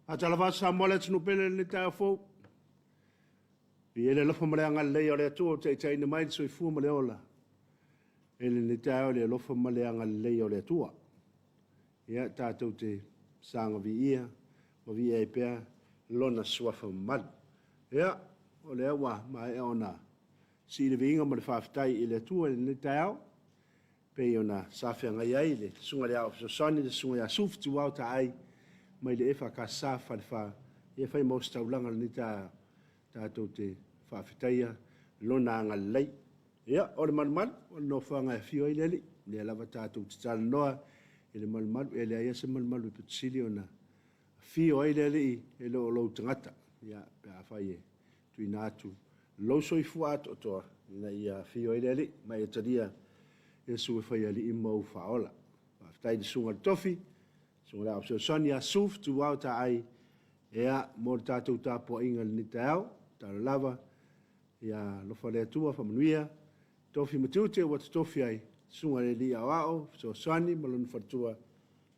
Faatalofa atu Samoa le atunuu pele i lenei taeao fou. Viia le alofa ma le agalelei o le Atua ua taitaiina mai le soifua ma le ola i lenei taeao i le alofa ma le agalelei o le Atua. Ia, tatou te saga viia ma viia ai pea Lona suafa mamalu. Ia, o lea ua maea ona sii le viiga ma le faafetai i le Atua i lenei taeao, pei ona sa feagai ai le Susuga i le Aoao Fesoasoani, le Susuga ia Sufi Tuuao Taai mai le EFKS Falefa, ia fai ma ositaulaga i lenei taeao, tatou te faafetaia Lona agalelei. Ia, o le malumalu, o le nofoaga e afio ai le Alii. O lea lava tatou te talanoa i le malumalu, e leai lava se malumalu e pito sili ona afio ai le Alii e le o lou tagata. Ia, pe afai e tuuina atu lou soifua atoatoa ina ia afio ai le Alii ma e talia Iesu e fai Alii ma ou Faaola. Faafetai i le Susuga i le Tofi, Susuga i le Aoao Fesoasoani ia Suf Tuuao Taai, ia, mo le tatou tapuaiga i lenei taeao. Tatalo lava ia alofa le Atua faamanuia tofi ma tiute ua totofi ai Susuga i le Alii Aoao Fesoasoani ma lona faletua,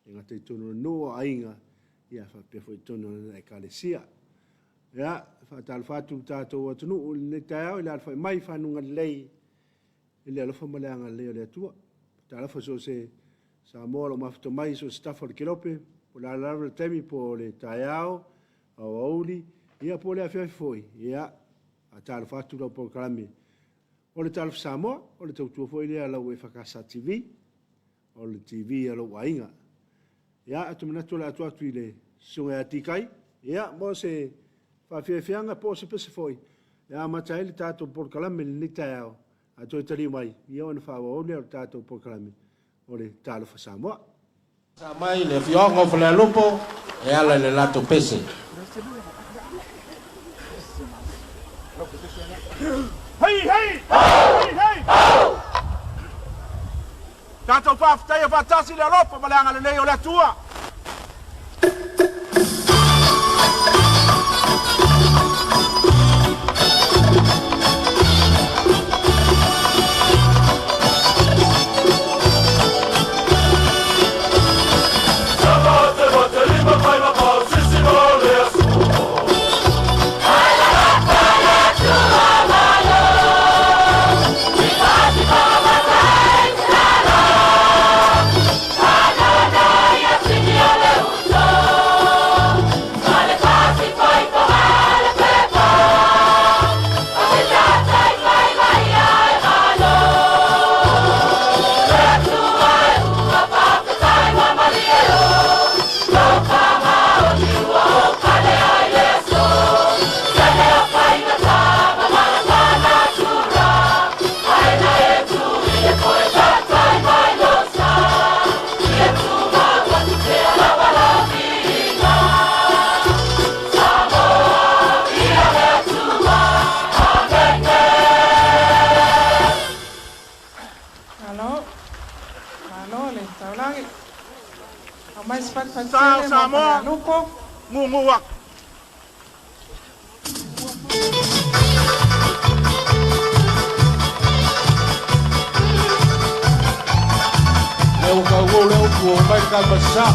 e le gata i totonu o le nuu, o aiga, ia faapea foi i totonu o lana Ekalesia. Ia, e faatalofa atu le tatou atunuu i lenei taeao i le alafai mai i fanuga lelei i le alofa ma le agalelei o le Atua. Talofa so o se Samoa o lo o mafuta mai i so o se tafa o le kelope, po o le a lava le taimi, po o le taeao, aoauli, ia po o le afiafi foi, ia, faatalofa atu lau polokalame o le Talofa Samoa, o le tautua foi lea a lau EFKS TV, o le TV a lou aiga. Ia, ou te manatu o le a tuu atu i le Susuga ia Tikai, ia, mo se faafiafiaga po o se pese foi e amata ai le tatou polokalame i lenei taeao, a toe taliu mai, ia ona faaauau lea o le tatou polokalame o le Talofa Samoa. Sa mai le afioaga o Falealupo e ala i le latou pese. Hei hei! Hei hei! Ho! Tatou faafetaia faatasi le alofa ma le agalelei o le Atua. Malo, malo le taulagi. Aumai se Sao fatefati tele mo Samoa, Falealupo. gugu atu. Lea ua taugou le upu o mai ka sa.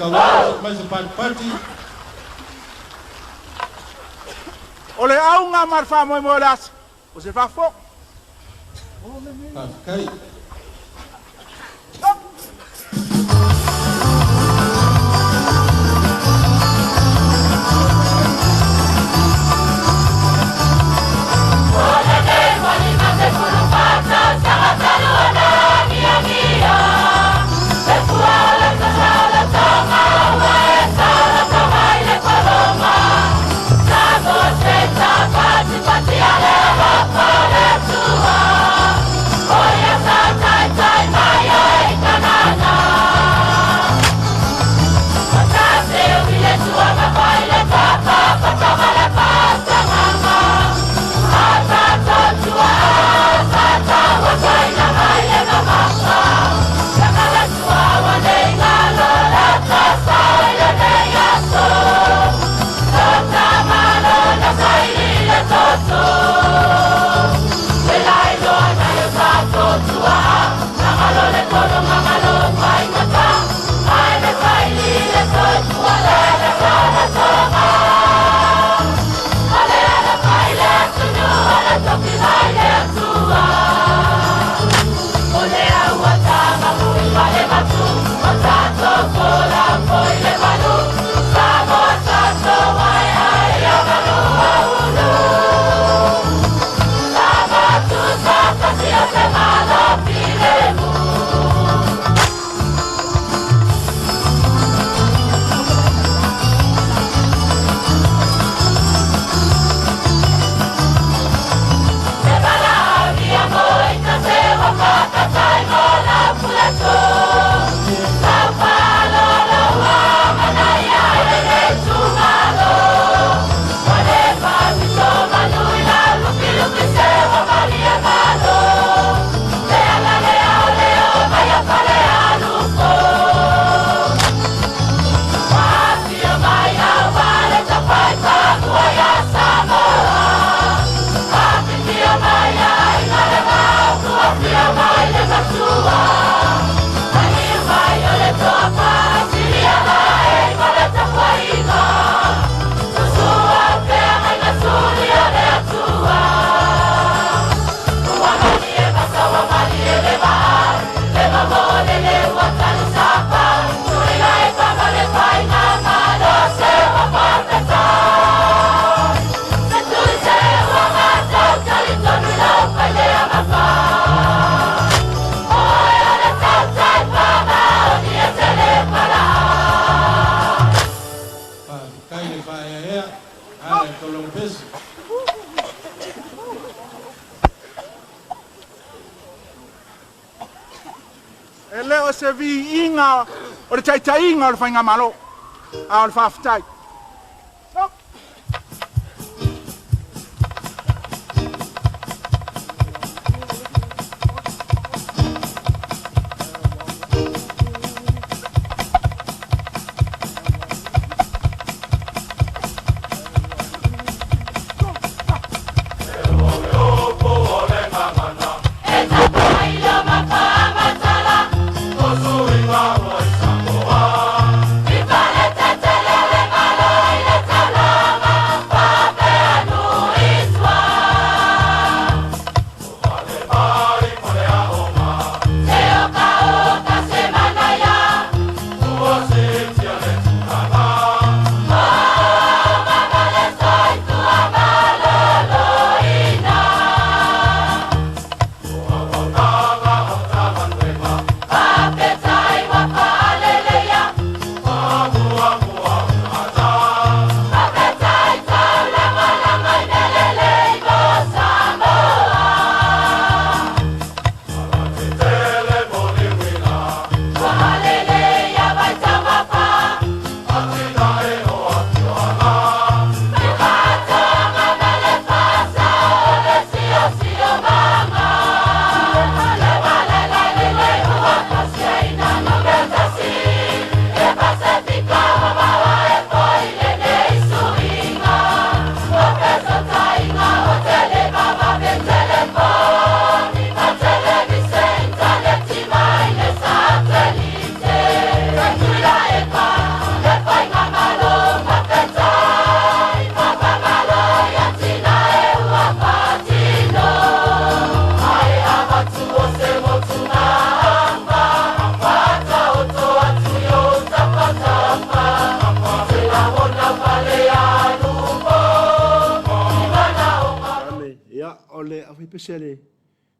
tauala mai se patipati. O le auga ma le faamoemoe o le aso, o se faafofo. Faafetai. Faafetai le faaeaea ala i taulaga pesi. E le o se viiga o le taitaiga o le faigamalo, a o le faafetai. Ifale tetele le malo. pese a le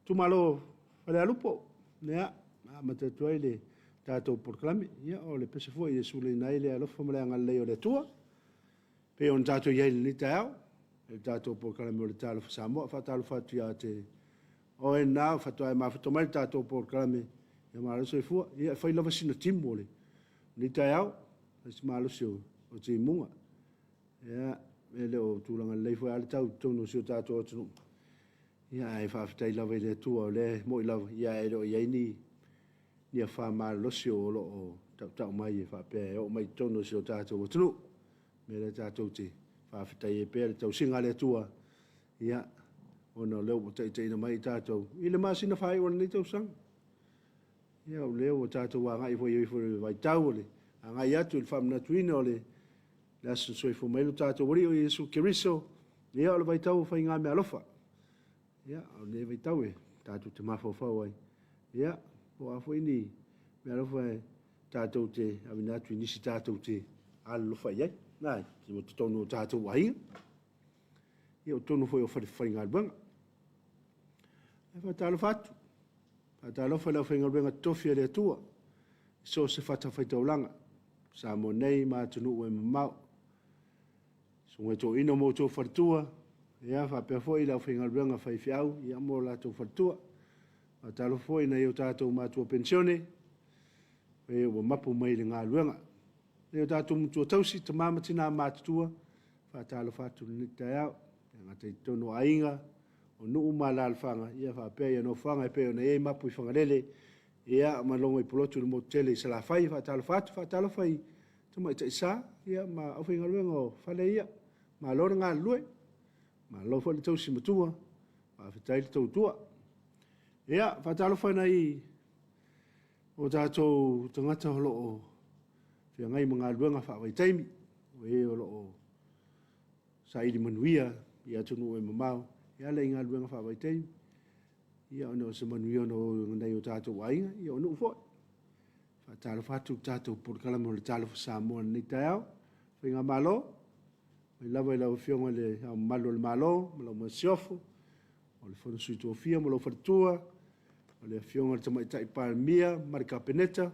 itumalo o Falealupo, ia, amata atu ai le tatou polokalame. Ia, o le pese foi e sulaina ai le alofa ma le agalelei o le Atua, pei ona tatou i ai i lenei taeao, i le tatou polokalame o le Talofa Samoa. E faatalofa atu ia te oe lena faatoa e mafuta mai i le tatou polokalame, ia malo le soifua. Ia, e fai lava sina timu o lenei taeao, fai si malosi o timuga. Ia, e le o tulaga lelei foi lava le tau i totonu o si o tatou atunuu. Ia, ae faafetai lava i le Atua o lea e moni lava, ia ae le o i ai ni afa malolosi o lo o tautau mai e faapea e oo mai i totonu o si o tatou atunuu. O le mea lea tatou te faafetai ai pea i le tausiga a le Atua, ia, ona o lea ua taitaiina mai i tatou i le masina faaiu o lenei tausaga. Ia, o lea ua tatou agai foi i le vaitau o le agai atu i le faamanatuina o le aso na soifua mai ai lo tatou Alii o Iesu Keriso, ia o le vaitau o faigameaalofa. Ia, o lenei vaitau e tatou te mafaufau ai, ia, po o a foi ni meaalofa e tatou te auina atu i nisi tatou te alolofa i ai, i totonu o tatou aiga, ia o totonu foi o falefaigaluega. E faatalofa atu, faatalofa i le aufaigaluega totofi a le Atua i so o se fatafaitaulaga, Samoa nei ma atunuu e mamao. Susuga i toeaina ma outou faletua, ia faapea foi le aufaigaluega faifeau ia ma o latou faletua. Faatalofa foi i nai o tatou matua penisione, e ua mapu mai le galuega. Nai o tatou matua tausi, tama ma tina matutua, faatalofa atu i lenei taeao. E le gata i totonu o aiga, o nuu ma alaalafaga, ia faapea ia nofoaga e pei ona i ai mapu i Fagalele, ia ma Logoipulotu i le motu tele i Salafai. Faatalofa atu, faatalofa i tamaitai sa, ia ma aufaigaluega o fale ia. Malo le galulue, malo foi le tausi matua, faafetai le tautua. Ia, faatalofa i nai o tatou tagata o lo o feagai ma galuega faavaitaimi, o e o lo o saili manuia i atunuu e mamao e ala i galuega faavaitaimi, ia ona o se manuia o nai o tatou aiga, ia o nuu foi. Faatalofa atu i le tatou Polokalame o le Talofa Samoa i lenei taeao. Faigamalo, mai lava i lau Afioga i Le Ao Mamalu o le Malo ma lau Masiofo, o le Fono a Sui Tofia ma lou Faletua, o le Afioga i le Tamaitai Palemia ma le Kapeneta,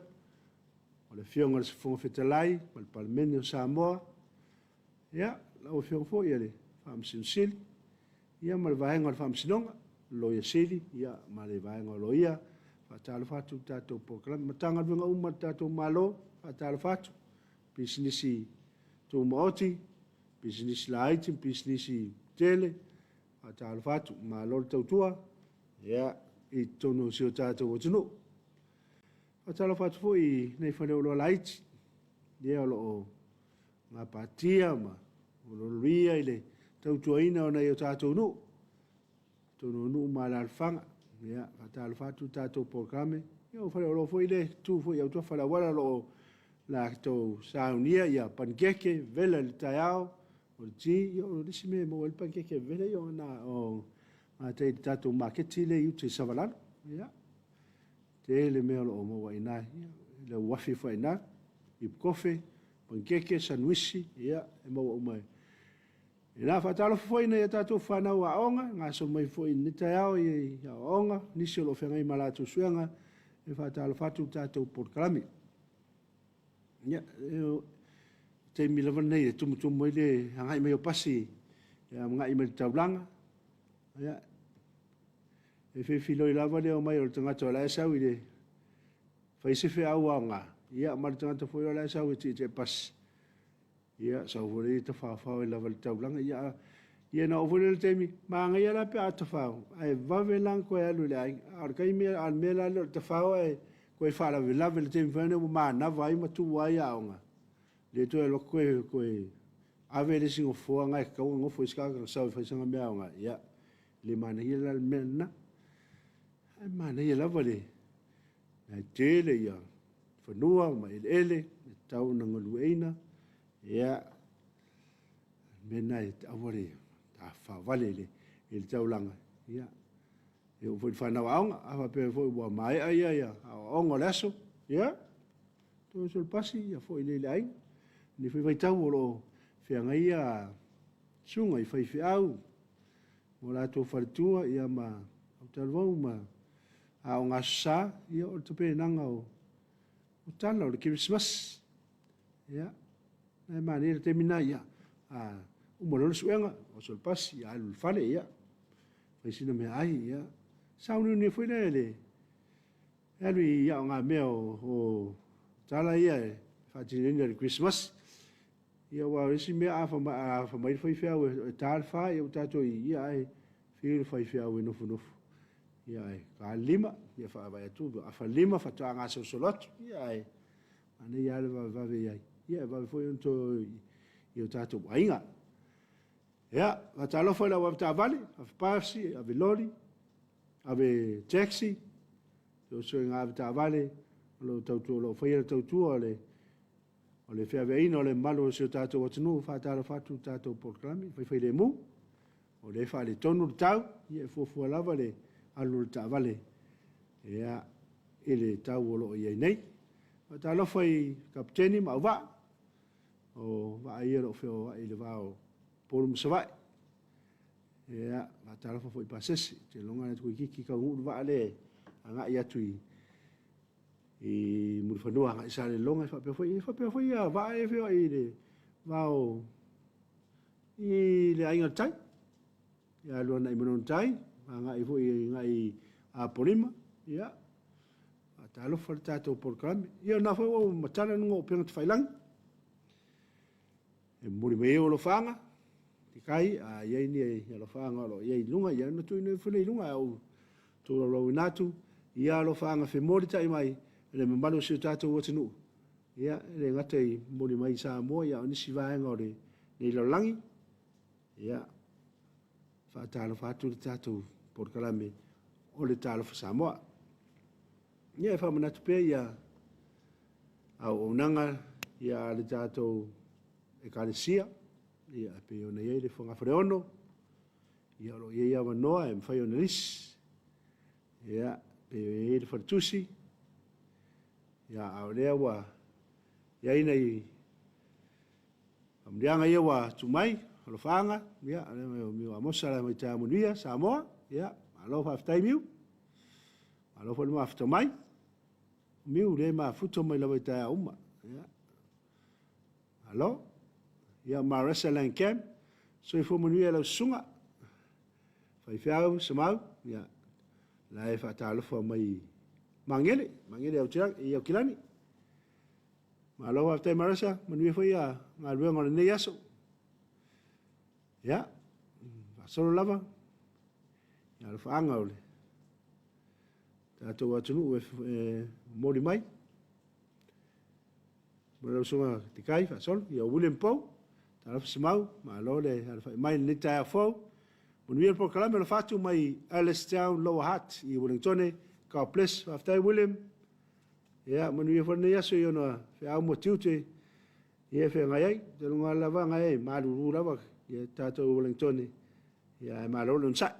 o le Afioga i le Fofoga Fetalai ma le Palemene o Samoa, ia, lau Afioga foi i le Faamasino Sili, ia ma le Vaega o le Faamasinoga, le Loia Sili ma le Vaega o Loia. Faatalofa atu i le tatou Polokalame. Matagaluega uma a le tatou Malo, faatalofa atu, Pisinisi Tumaoti, Pisinisi Laiti ma Pisinisi Tetele, faatalofa atu, malo le tautua ia i totonu o si o tatou atunuu. Faatalofa atu foi i nai faleoloa laiti, ia o lo o gapatia ma loloia i le tautuaina o nai o tatou nuu, totonu o nuu ma alaalafaga. Ia, faatalofa atu le tatou polokalame. Ia o faleoloa foi lea e tu foi i autafa o le auala o lo o latou saunia ia panikeke, vela i le taeao, o le ti, ia o le isi mea e maua ai le panikeke vela, ia o na o gatai i le tatou maketi lea i uta i Savalalo. Ia, tele mea o lo o maua i ina, ia, le uafi foi i ina, ipu kofe, panikeke, sanuisi, ia, e maua uma i ina. Faatalofa foi i nai a tatou fanau aoga, gasolo mai foi i lenei taeao i aoaoga, nisi o lo o feagai ma latou suega, e faatalofa atu le tatou polokalame. Ia, o taimi lava lenei e tumutumu ai le agai mai o pasi e agai mai i le taulaga. Ia, e feifiloi lava le omai o le tagata o la e sau i le fai se feau aoga, ia ma le tagata foi o la e sau e tietie pasi, ia sau foi lea tafaofao ai lava i le taulaga. Ia, ia na oo foi lea i le taimi, manaia la pe a tafao, ae vave la ona toe alu i le aiga. A o le taimi, a o le mea la lea o le tafao ae toe faalavelave i le taimi foi lea ua manava ai ma tuua ai aoga, le toe alu atu toe, toe ave le isi nofoa lena e tatau ona nofo ai se tagata na sau e fai sana mea aoga, ia, e le manaia la le mea lena. Ae manaia lava le tele ia fanua ma eleele e tatau ona galueaiina, ia, o le mea lena e aua le tafafao vale i le taulaga, ia, e oo foi i le fanau aoga, a faapea foi ua maea ia aoaoga o le aso, ia, toe oso i le pasi foi lea i le aiga. I lenei foi vaitau o lo o feagai susuga i faifeau, Ma o latou faletua, ia, ma autalavou ma aoga aso sa, ia, o le tapenaga o tala o le Kerisimasi. Ia, na e manaia le taimi lena, ia, a uma loa le suega, oso i le pasi, ia, alu i le fale, ia, fai sina meaai, ia, sauniuni ai foi lea i le alu i aogamea o tala ia e faatinoina i le Kerisimasi. Ia, aua o le isi mea a fai mai le faifeau e ta le 4, ia ua tatou i, ia, ae fiu le faifeau e nofonofo, ia, ae ta le 5, ia vaavaai atu ua afa le 5 faatoa gasolosolo atu, ia, ae manaia lava le vavevave i ai, ia e vave foi ona toe o i o tatou aiga. Ia, faatalofa i lau avetaavale, ave pasi, ave loli, ave taxi, so ina avetaavale o lo o tautua, o lo o faia le tautua o le O le feaveaiina o le mamalu o si o tatou atunuu, faatalofa atu i le tatou polokalame faifailemu. O lea e faaletonu le tau, ia e fuafua lava le alu o le taavale ia, i le tau o lo o i ai nei. Faatalofa i kapeteni ma auvaa, o vaa ia o lo o feoai i le va o Upolu ma Savaii. Ia, faatalofa foi i pasese, ou te lagona toeitiiti taunuu le vaa lea e agai atu i Mulifanua agai i Salelologa, e faapea foi, e faapea foi ia vaa ia e feoai i le va o i le Aiga i le Tai, e alu agai i Manono Tai, agai foi agai Apolima, ia, faatalofa le tatou polokalame. Ia o lena foi ua ou matala luga o upega tafailagi, e momoli mai ai ou alofaaga, te kai, a i ai ni alofaaga o lo o i ai i luga, ia ona tuuina ifo lea i luga, ae ou tolaulauina atu ia alofaaga femolitai mai i le mamalu o si o tatou atunuu, ia, e le gata i momoli mai i Samoa, a o nisi vaega o lenei lalolagi. Ia, faatalofa atu le tatou polokalame o le Talofa Samoa. Ia, e faamanatu pea ia auaunaga ia a le tatou Ekalesia, ia, e pei ona i ai le Fogafaleono, ia, o lo o i ai avanoa e mafai ona lisi, ia, e pei ona i ai le faletusi, ia, a o lea ua i ai nai faamanuiaga ia ua tuu mai, alofaaga, ia, o Amosa la mai taeao manuia, Samoa, ia, malo faafetai Miu, malo foi le mafuta mai. O Miu lea e mafuta mai lava i taeao uma, ia, malo. Ia, Maresa Langcamp, soifua manuia i lau susuga, faifeau, Semau, ia, la e faatalofa mai Magele, Magele i Aukilani. Malo faafetai Maresa, manuia foi ia galuega o lenei aso. Ia, faasolo lava, ia alofaaga o le tatou atunuu e momoli mai. Mo lau susuga Tikai, faasolo, ia William Pou, talofa Semau, malo le alafai mai i lenei taeao fou. Manuia le polokalame o le fatu mai Ellistown Lower Hutt i Wellingtone. God bless. Faafetai William. Ia, manuia foi lenei aso i ona feau ma tiute ia e feagai ai. Te luga lava ngai e malulu lava ia tatou i Wellingtone. Ia, ae malo le onosai.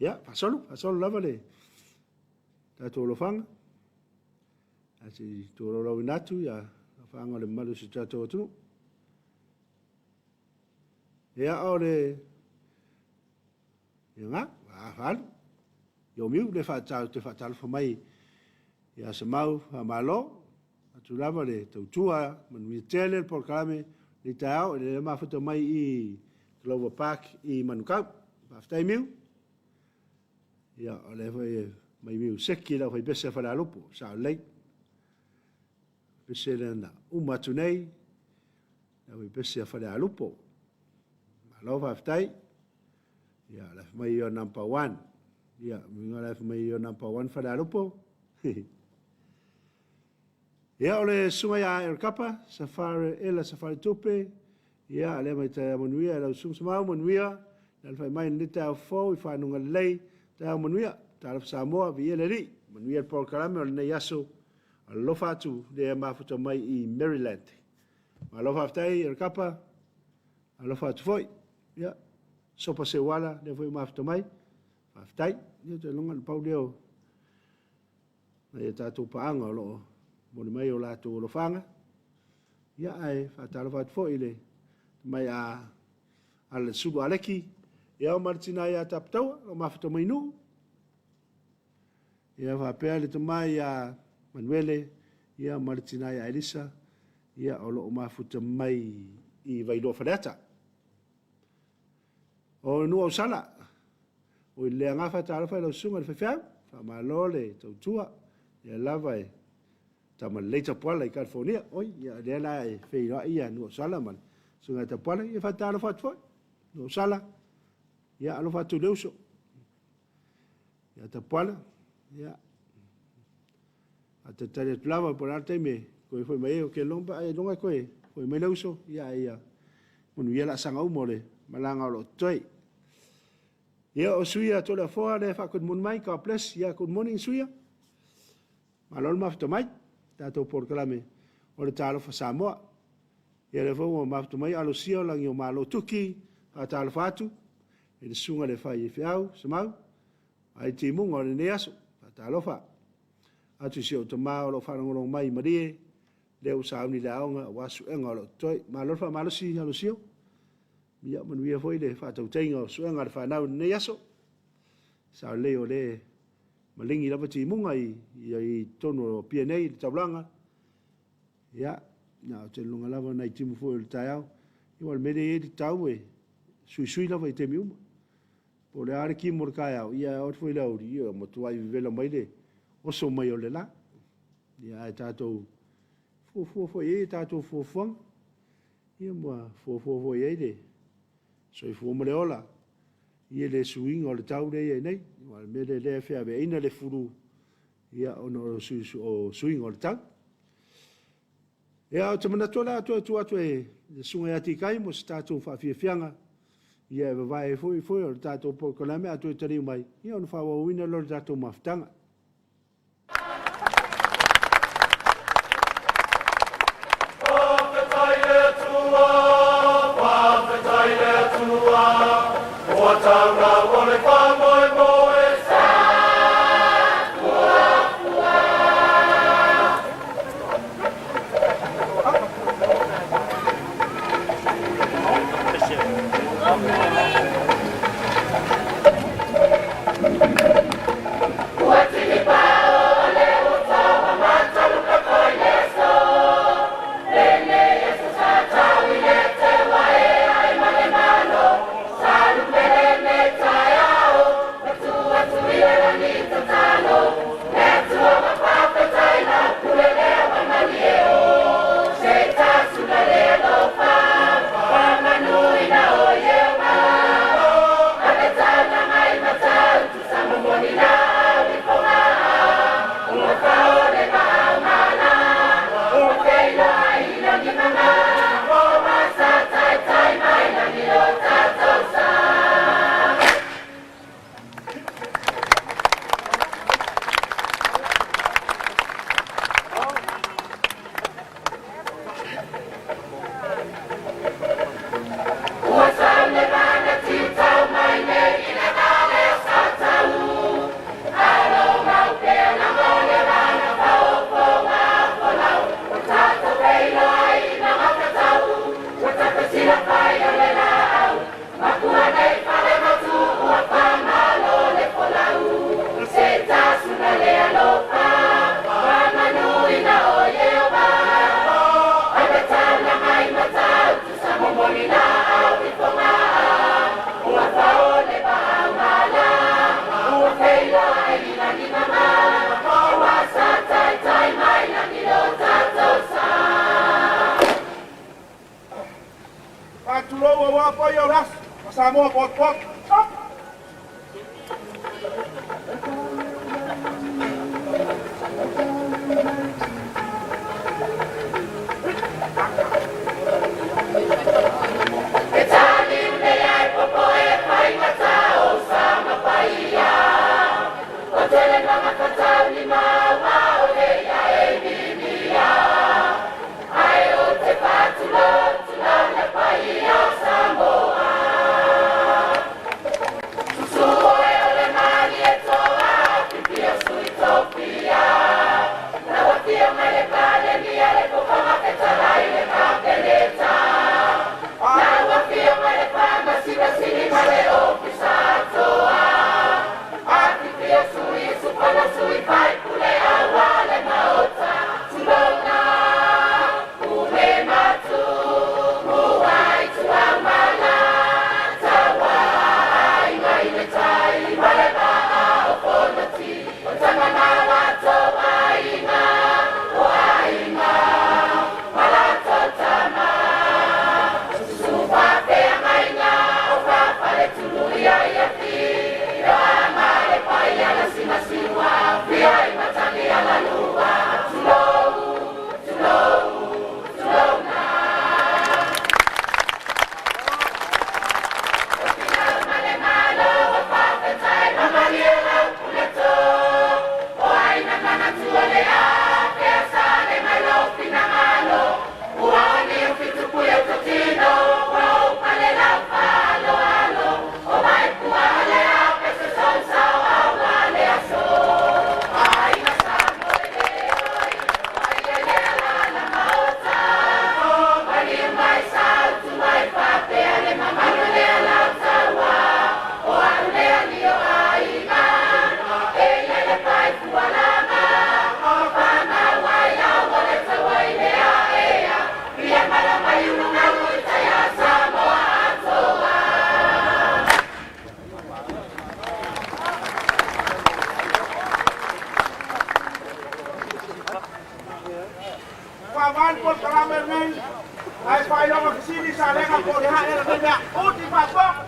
Ia, faasolo, faasolo lava le tatou alofaga. Ae se i tolaulauina atu ia alofaga o le mamalu o si o tatou atunuu. Ia, o le ia ngā, a faalu. Ia o miu le faatau te faatalofa mai ia Semau faamalo. Atu lava le tautua manuia tele le polokalame nei taeao e le mafuta mai i Glover Park i Manukau. Faafetai Miu. Ia o lea foi e mai Miu Seki lau faipese a Falealupo, sao lelei. Pese lea na uma atu nei, lau faipese a Falealupo. Malo faafetai. Ia, la mai yo number one. Ia, minga la mai yo number one Falealupo. Ia, o le susuga ia Eric Kapa, Safari, Ela Safari Tupe, ia, lea mai taeao manuia, e lau susuga Semau manuia, le alafai mai lenei taeao fou i fanuga lelei, taeao manuia, talofa Samoa, viia le Alii, manuia le polokalame o lenei aso, alofa atu lea mafuta mai i Maryland. Malo faafetai Eric Kapa, alofa atu foi, ia, Sopa Seuala, lea foi mafuta mai, faafetai, ia, te longa le pau lea o nai a tatou paaga o lo o momoli mai o latou alofaga. Ia, ae faatalofa atu foi i le tamai a Ala le Sulu Aleki, ia ma le tina ia Taputaua, o mafuta mai nuu. Ia faapea le tama ia Manuele, ia ma le tina ia Elisa, ia o loo mafuta mai i Vailoa Faleata. O nuu Ausala, o i le agafa talofa i lau susuga i le faifeau, faamalo le tautua, ia lava e tama lelei Tapuala i California. Oi, ia lea la e feiloai ia nuu Ausala ma le susuga ia Tapuala, ia faatalofa atu foi. Nuu Ausala, ia alofa atu i le uso. Ia Tapuala, ia faatalitali atu lava po o le a le taimi e toe foi mai ai, ou te iloa ailoga e toe foi mai le uso, ia ae ia manuia laasaga uma o le malaga o lo o totoe. Ia o Suia Toleafoa lea e faa-good morning mai, God bless, ia good morning Suia. Malo le mafuta mai, tatou polokalame o le Talofa Samoa. Ia lea foi ua mafuta mai Alosia o Lagi o Malo Tuki, faatalofa atu i le susuga i le faifeau Semau, ai timuga o lenei aso, faatalofa atu i si ou tama o lo o faalogologo mai i Malie, lea ua sauni i le aoga aua suega o lo o totoe. Malo le faamalosi Alosio, ia manuia foi le faatautaiga o suega a le fanau i lenei aso. Sao lelei o lea e maligi lava timuga i totonu o Apia nei i le taulaga. Ia, ou te lagona lava nai timu foi o le taeao. Ia aua o le mea lea e i ai le tau e suisui lava i taimi uma. Po o le a le timu o le taeao, ia a oo atu foi i le aoauli, ia ua matuai vevela mai le oso mai o le la. Ia ae tatou fuafua foi i ai a tatou fuafuaga, ia ma fuafua foi i ai le soifua ma le ola i le suiga o le tau lea e i ai nei. Aua o le mea lea o lea e feaveaiina le flu, ia ona o le suiga o le tau. Ia, ou te manatu o le a toe tuu atu i le Susuga ia Tikai mo se tatou faafiafiaga, ia e vavae ai foi foe o le tatou polokalame a toe taliu mai, ia ona faaauauina lea o le tatou mafutaga. Faafetai le Atua, faafetai le Atua, ua tau lau o le faamoemoe. Faatulou aua paia o le aso ma Samoa potopoto. Stop! Faavae le polokalame lenei, ae faailoga fesili Salega po o le a ea lenei mea. Uti faafofoga.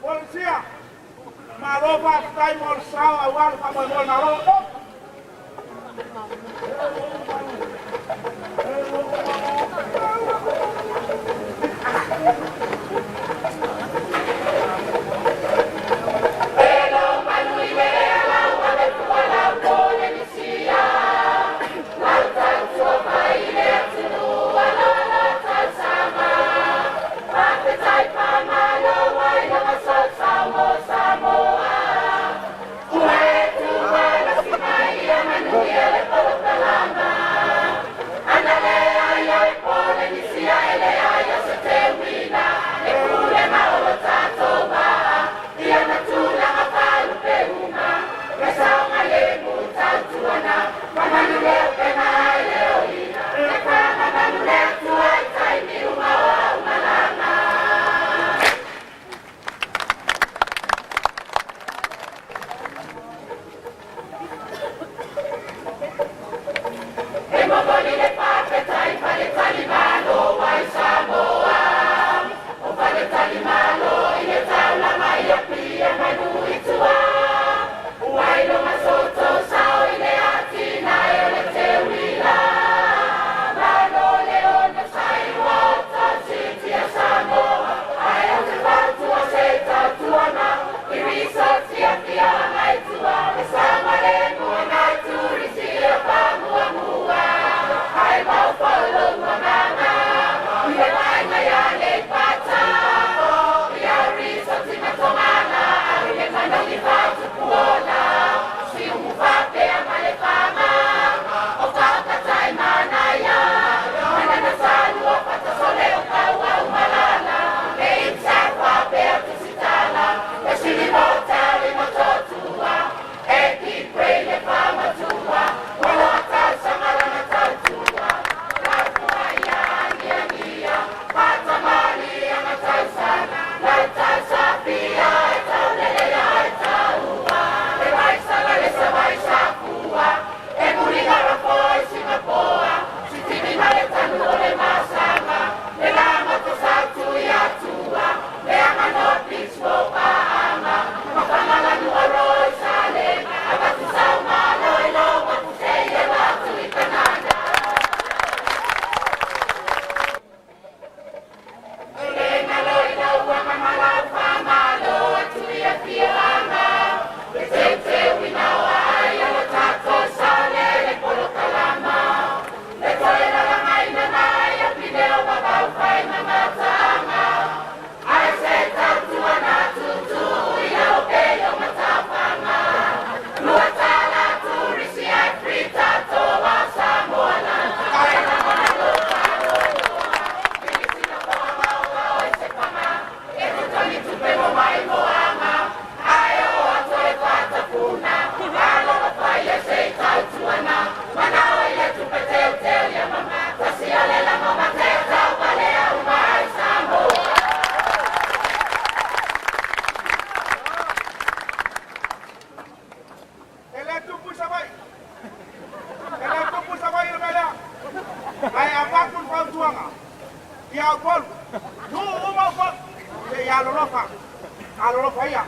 Polisia, malo faafetai mo le sao aua le faamoemoe malo. Alolofa ia.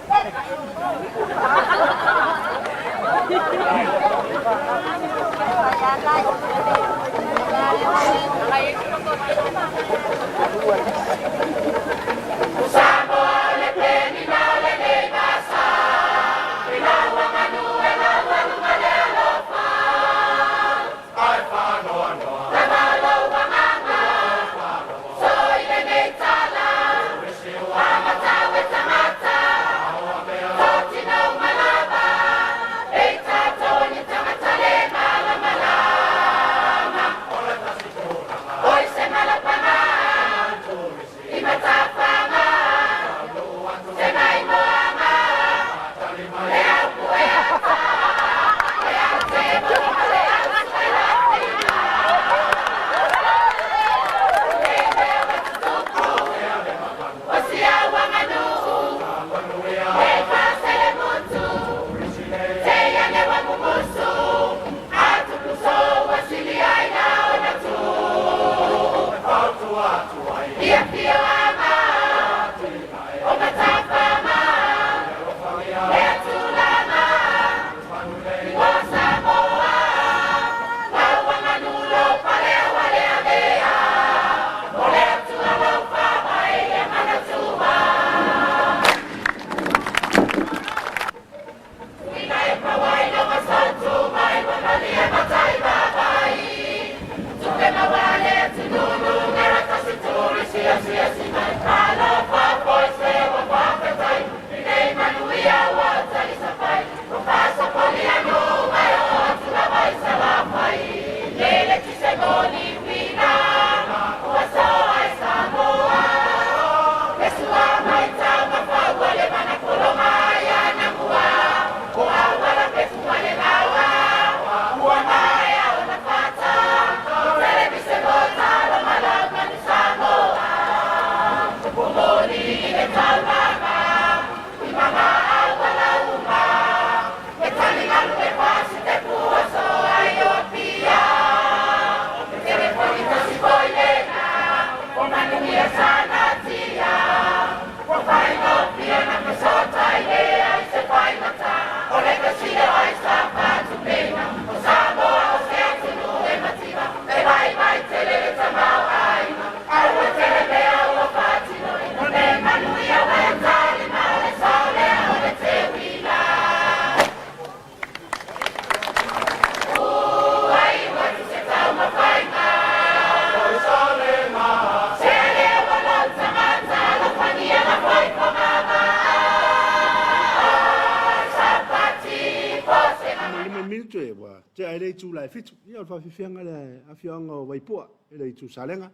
Ma lima minute e ua tea ai le itula e 7. Ia o le faafiafiaga le afioaga o Vaipua i le itu Salega.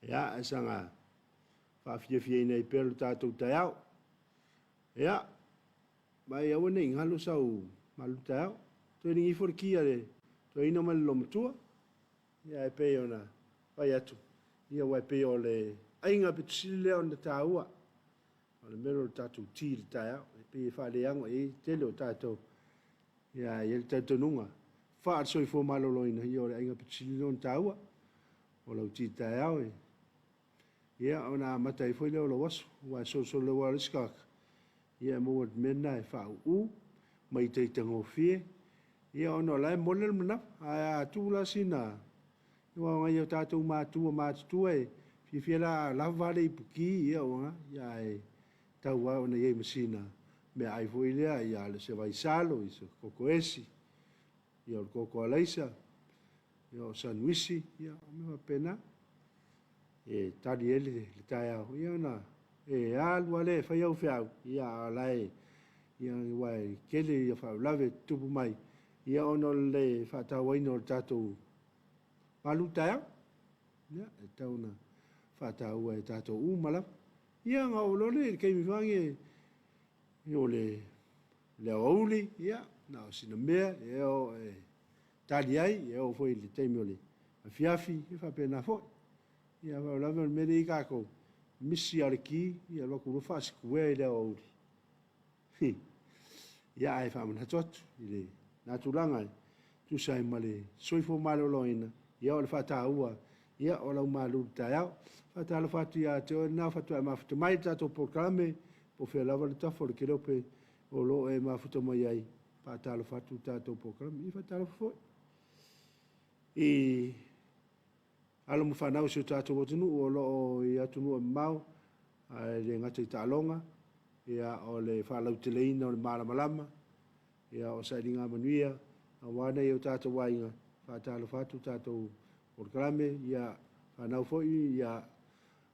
Ia, e saga faafiafiaina ai pea lo tatou taeao. Ia, mai aua nei galo sau malu taeao. Toe ligi ifo le ki a le toeaina ma le olomatua. Ia, e pei ona fai atu, ia ua e pei o le aiga pito sili lea ona taua. O le mea lea o le tatou ti i le taeao. E pei e faaleago i ai le tele o tatou. Ia, e i ai le talitonuga, faale-soifua maloloina, ia o le aiga pito sili lea ona taua. O lau ti taeao e, ia, ona amata ai foi lea o lou aso. Aua e solosolo lava o le isi tagata, ia e maua i le mea lena e faauu ma itaitagofie, ia ona o la e mole le manava. Ae a tuu la sina, aua o nai o tatou matua matutua e fiafia la lava le ipuki, ia ua, ia ae tau lava ona i ai ma sina meaai foi lea, ia se vaisalo, se kokoesi, ia o le koko alaisa, ia o sanuisi, ia o mea faapena. E tali ai le taeao, ia ona e alu lava lea e fai au feau, ia a o la e, ia aua e tele ia faalavelave e tutupu mai, ia ona o le faatauaina o le tatou malu taeao. Ia, e tatau ona faataua e tatou uma lava. Ia, ona oo loa lea i le taimi foi lea, o le aoauli, ia, na o sina mea e oo e tali ai, e oo foi i le taimi o le afiafi, e faapena foi. Ia, a faalavelave o le mea lea i tatou, misi lava o le ki, ia alu atu loa faasikuea i le aoauli. Ia, ae faamanatu atu i lena tulaga e tusa ai ma le soifua maloloina, ia o le faataua, ia o lau malu i le taeao. Faatalofa atu ia te oe lena faatoa e mafuta mai i le tatou polokalame. Po o fea lava le tafa o le kelope o lo o e mafuta mai ai, faatalofa atu le tatou polokalame. Ia faatalofa foi i alo ma fanau o si o tatou atunuu o lo o i atunuu e mamao, ae le gata i taaloga, ia o le faalauteleina o le malamalama, ia o sailiga manuia, aua nai o tatou aiga, faatalofa atu le tatou polokalame, ia fanau foi ia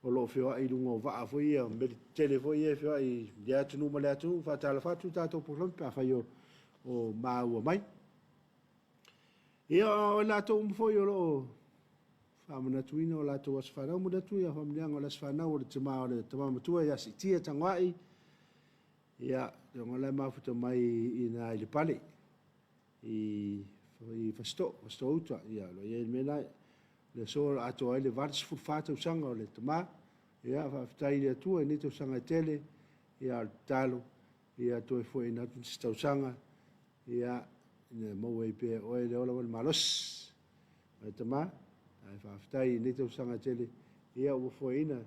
o lo o feoai i luga o vaa foi ia, meli tetele foi ia e feoai i lea atunuu ma lea atunuu, faatalofa atu le tatou polokalame pe afai o maua mai. Ia, o i latou uma foi o lo o faamanatuina o latou aso fanau, momoli atu ia faamanuiaga o le aso fanau o le tama o le tama matua ia Siitia Tagoai, ia, o la e mafuta mai i ina i Lepale, i Fasitoo, Fasitoo uta, ia, o lo o i ai le mea lena, le aso o le a atoa ai le 84 tausaga o le tama, ia, faafetai i le Atua i nei tausaga e tele, ia, o le tatalo, ia toe foaiina atu nisi tausaga, ia, ina ia maua ai pea e oe le ola ma le malosi. E tama, ae faafetai i nei tausaga e tele, ia ua foaiina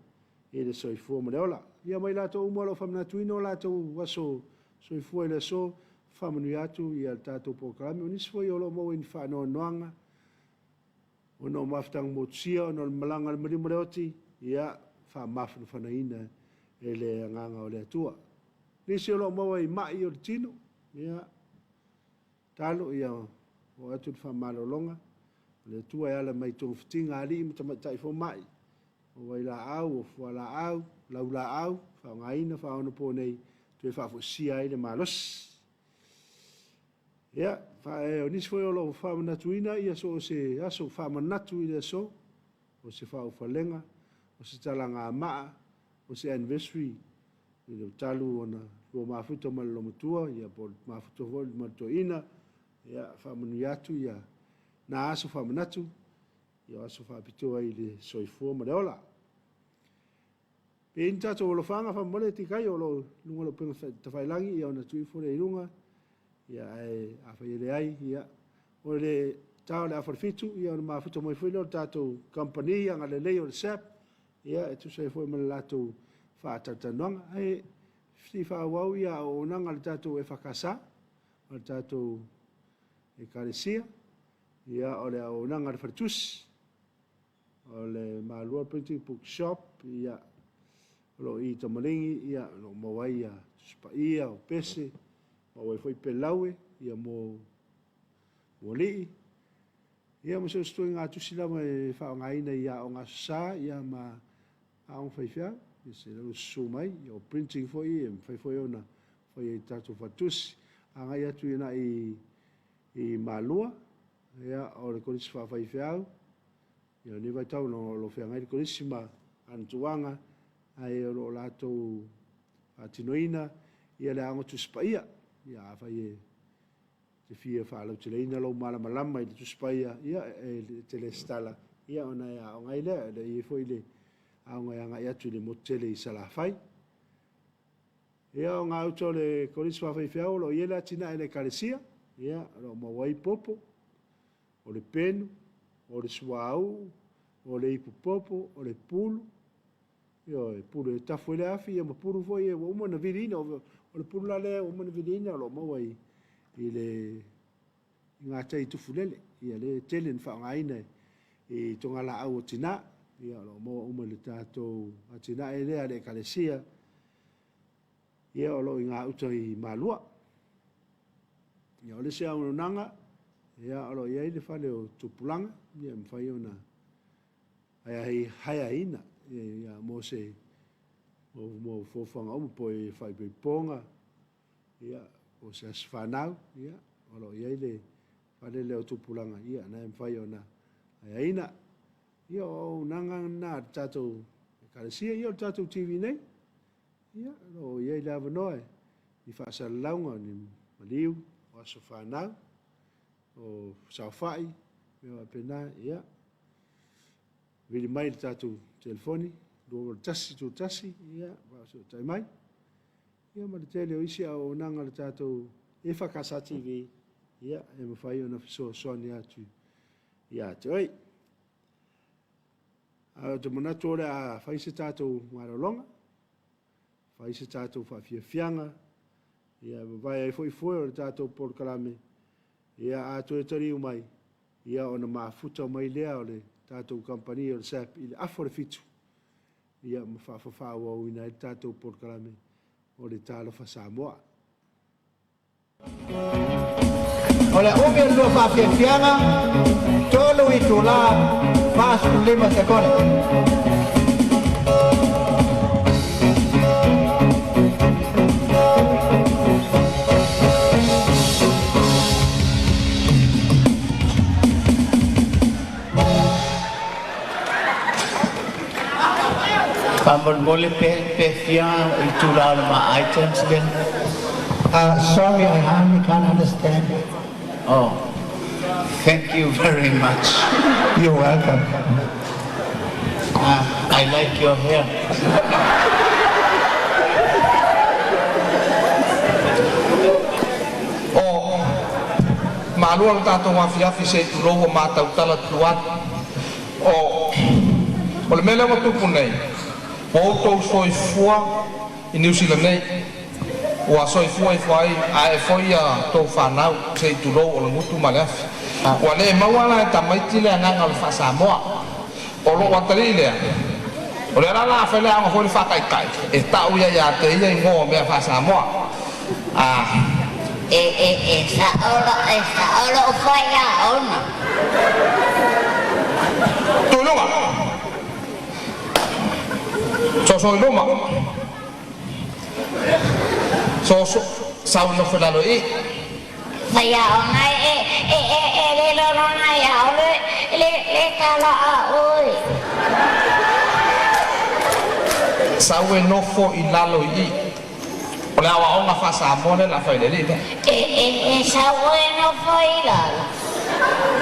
i le soifua ma le ola. Ia ma i latou uma o lo o faamanatuina o latou aso soifua i le aso, faamanuia atu ia le tatou polokalame. O nisi foi o lo o maua i ni faanoanoaga, ona o mafutaga motusia, ona o le malaga a le maliu ma le oti, ia faamafanafanaina e le agaga o le Atua. Nisi o lo o maua i mai o le tino, ia, talo ia oo atu le faamalologa a le Atua e ala mai i togafitiga a alii ma tamaitai fomai, o vailaau, o fualaau, laulaau, faaaogaina faaonaponei, toe faafoisia ai le malosi. Ia, o nisi foi o lo o faamanatuina ia so o se aso faamanatu i le aso, o se faaulufalega, o se talagamaa, o se anniversary, i le talu ona lua mafuta ma le loomatua, ia po o le mafuta foi ma le toeaina, ia faamanuia atu ia na aso faamanatu, ia o aso faapitoa i le soifua ma le ola. Pe i ai ni tatou alofaga faamolemole Tikai o lo o i luga o le upega tafailagi, ia ona tuu ifo lea i luga, ia ae afai e leai, ia o le ta o le 6:30, ia ona mafuta mai foi lea o le tatou kamupani agalelei o le SAP, ia e tusa ai foi ma le latou faatalatalanoaga. Ae se i faaauau ia auaunaga a le tatou EFKS, o le tatou Ekalesia, ia o le auaunaga a le faletusi, o le Malua Printing Bookshop, ia, o lo o i Tamaligi, ia, o lo o maua ai ia Tusi Paia, o pese, maua ai foi peleue, ia mo alii, ia ma so o se ituaiga tusi lava e faaaogaina i aoga Aso Sa, ia ma aoga faifeau, ia se ua susu mai, ia o printing foi e mafai foi ona fai ai i tatou faletusi. Agai atu i i Malua, ia, o le Kolisi Faafaifeau, ia, o lenei vaitau o lo o feagai le Kolisi ma ana tulaga, ae o lo o latou faatinoina ia le Aoga Tusi Paia. Ia, afai e te fia faalauteleina lou malamalama i le Tusi Paia, ia, e te resitala, ia, ona e aoga ai lea. E i ai foi le aoga e agai atu i le motu tele i Salafai. Ia, o gauta o le Kolisi Faafaifeau o lo o i ai le atinae a le Ekalesia, ia, o lo o maua ai popo, o le penu, o le suauu, o le ipupopo, o le pulu, ioe, pulu e tafu ai le afi, ia ma pulu foi e ua uma ona viliina. O le pulu la lea ua uma ona viliina o lo o maua i le i gatai i Tufulele, ia lea e tele ina faaaogaina i togalaau a tina, ia o lo o maua uma i le tatou atinae lea a le Ekalesia, ia o lo o i gauta i Malua. Ia o le isi auaunaga, ia o lo o i ai le fale o tupulaga, ia e mafai ona haehaeina ia mo se mo fuafuaga uma po o faaipoipoga, ia po o se aso fanau, ia o lo o i ai le fale lea o tupulaga, ia na e mafai ona haehaeina. Ia o auaunaga na a le tatou Ekalesia, ia o le tatou TV nei, ia o lo o i ai le avanoa i faasalalauga o ni maliu, o aso fanau, o saofai, mea faapena, ia vili mai le tatou telefoni 281 31, ia faafesootai mai. Ia ma le tele o isi auaunaga a le tatou EFKS TV, ia e mafai ona fesoasoani atu ia te oe. Ae ou te manatu o le a fai se tatou malologa. Fai se tatou faafiafiaga, ia, e vavae ai foi foe o le tatou polokalame, ia, a toe taliu mai, ia, ona mafuta mai lea o le tatou kamupani o le SAP i le afa o le 7, ia, ma faafaaauauina ai le tatou polokalame o le Talofa Samoa. O le umi o le lua faafiafiaga, 3 itulā 45 sekone. Faamolemole pe pe fia itulā o le ma items lea. Sorry, I hardly can't understand. Oh, thank you very much. You're welcome. I like your hair. O malua le tatou afiafi se i tulou ua matautala tutu atu. O le mea lea ua tupu nei, ua outou soifua i Niu Sila nei, ua soifua ifo ai ae foi ia tou fanau se i tulou o le gutu ma le afi. Ua le maua la e tamaiti le agaga o le faasamoa. O lou atalii lea, o le ala la afai le aoga foi le faataitai, e tau ia ia te ia igoa o mea faasamoa. A E e e sa'o e sa'o lo'u faiaoga. Tuiluga, soso i luma, soso sau nofo i lalo i i. Faiaoga e e e e le lolona ia o le le le tala a oe. Sau e nofo i lalo i i. O le aoaoga faasamoa lea la fai le alii lea. E e e sau e nofo i lalo.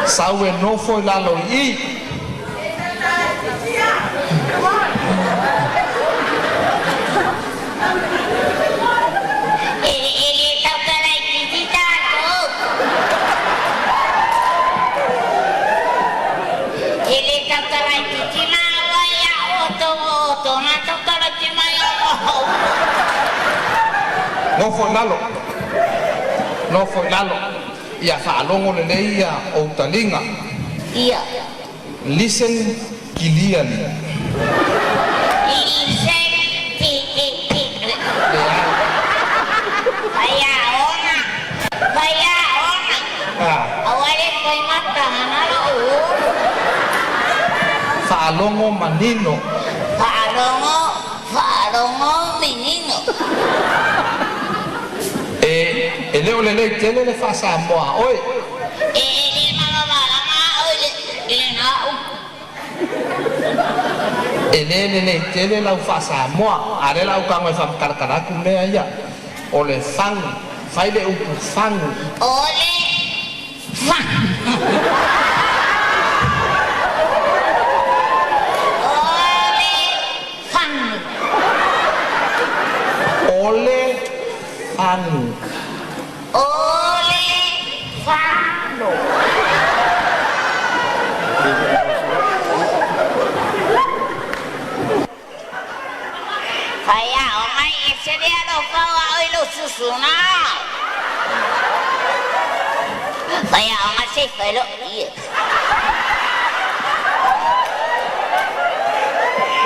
Sau e nofo i lalo i i. E e le tautala itiiti tatou. E le tautala itiiti maua ia o outou na tautala iti mai o. Nofo i lalo, nofo i lalo, ia faalogo lelei ia ou taliga. Ia. Listen clearly. Listen ti ti ti. Leai. Faiaoga. Faiaoga. Ah. Aua le faigata na lou. Faalogo manino. Faalogo faalogo menino. E e le o lelei tele le faasamoa a oe. E e le malamalama o le le na u. E lē lelei tele lau faasamoa, a lea la ukago e faamatalatala atu mea ia. O le fagu, fai le upu fagu. O le fa. O le fagu. O le fagu. O le fagu. Faiaoga e se le alofa o au i lou susuna. Faiaoga se fai lo ia.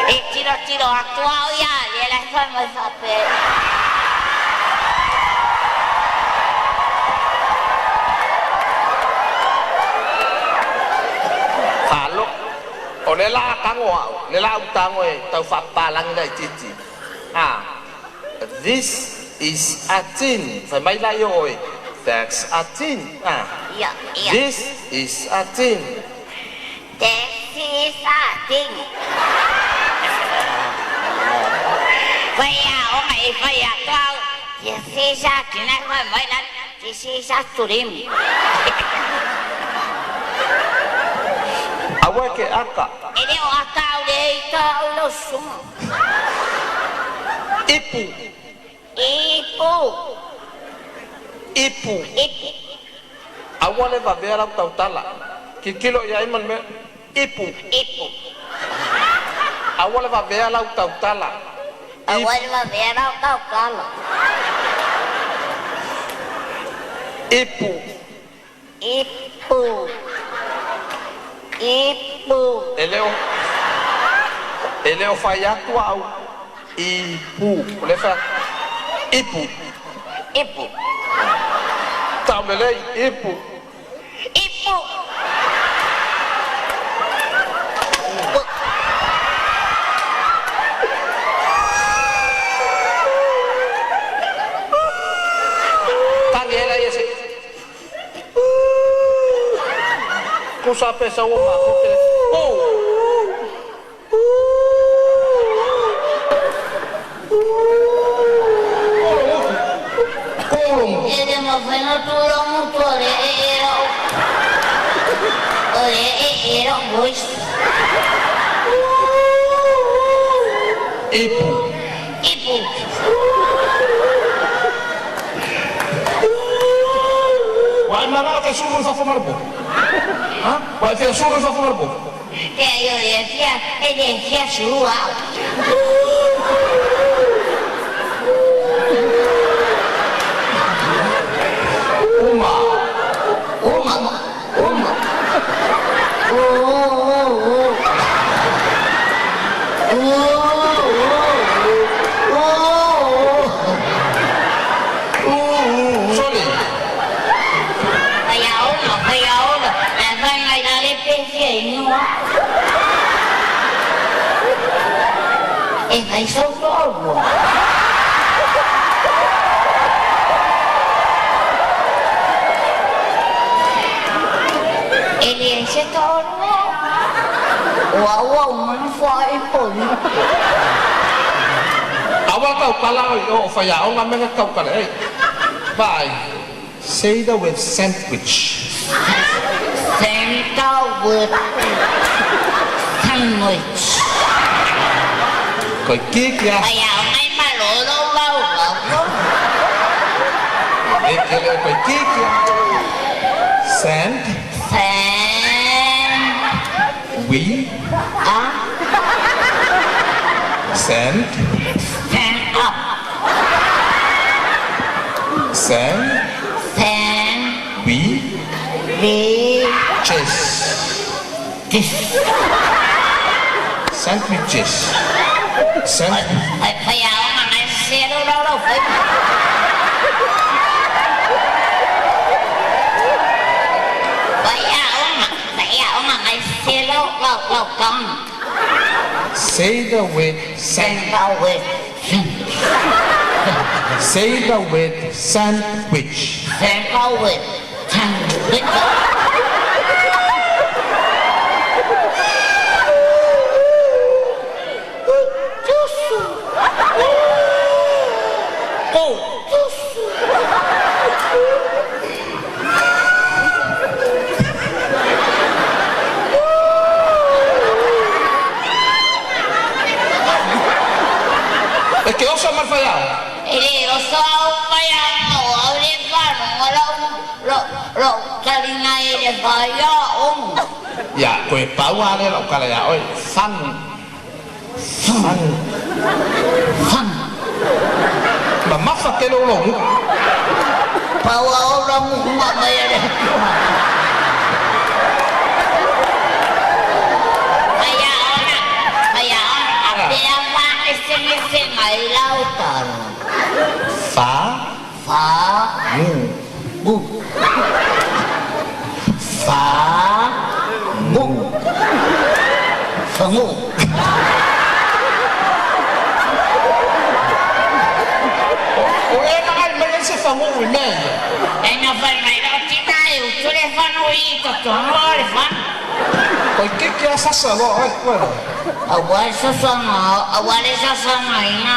E tiro tiro atu au ia le la fai mai faapea. Faalo o le la tago au le la utago e tau faapapalagi laititi a. This is a tin. Fai mai la i oe, that's a tin a. Ia ia. This is a tin. This is a tin. Faiaoga e fai atu au. This is a tin ai fai mai la. This is a turim. Aua e ke aka. E le o ata au le ita au lo susuga. Ipu. Ipu. Ipu. Ipu. Aua le vavea lau tautala. Kilokilo i ai ma le mea. Ipu. Ipu. Aua le vavea lau tautala. Aua le vavea lau tautala. Ipu. Ipu. Ipu. E le o fai atu au ipu. O le fai ipu. Ipu. Tau lelei ipu. Ipu. Tagi ela ia se. Kusa pesa ua ma ko tele. Oh. Kolo. E le mafai na tula mutu o le e e lau. O le e e lau voice. Ipu. Ipu. Wa mana ka suru fa fa marbo. Ha? Wa fia suru fa fa marbo. Te ai o le fia, e le fia suru au. Uma. Uma. Uma. Oh, oh, oh. Oh, oh, oh. Soli. Faiaoga, faiaoga, e fai mai la le pesi e inua. E fai solo. E le se tolo. Ua ua uma fai poli. Awa kau kala o o faiaoga me ka kau kala ei. Vai. Say the word sandwich. Sandalwood sandwich. Koi kiki a. Faiaoga e malolo lau lau. E ke le koi kiki a. Sand. Sand. We. Ah. Sand. Stand up. Sand. Sand. We. We. Chess. This. Sandwiches. Sand. Faiaoga ngai selo lau lau fai. Faiaoga, faiaoga ngai selo lau lau kang. Say the word sand. Sandalwood. Say the word sandwich. Sandalwood. Sandwich. Go. E ke oso mal faiao. E le oso au faiaoga o au le fanoga lau lau lau talinga e le faiaoga. Ia, koe pau a le lau kala ia oi. Fangu. Fangu. Fangu. Ma mafa te lo longu. Pau au la muhunga mai e le Faiaoga, faiaoga, a pea whangesengesenga i lau tala. Fa. Fa. Mu. Bu. Fa. Bu. Fangu. O e na ai mai se fangu i mea. E na fai mai lau tina e utu le fanu i totonu o le fanu. Koi kiki a sasa lo oi koe. Aua e sasanga, aua le sasanga ina.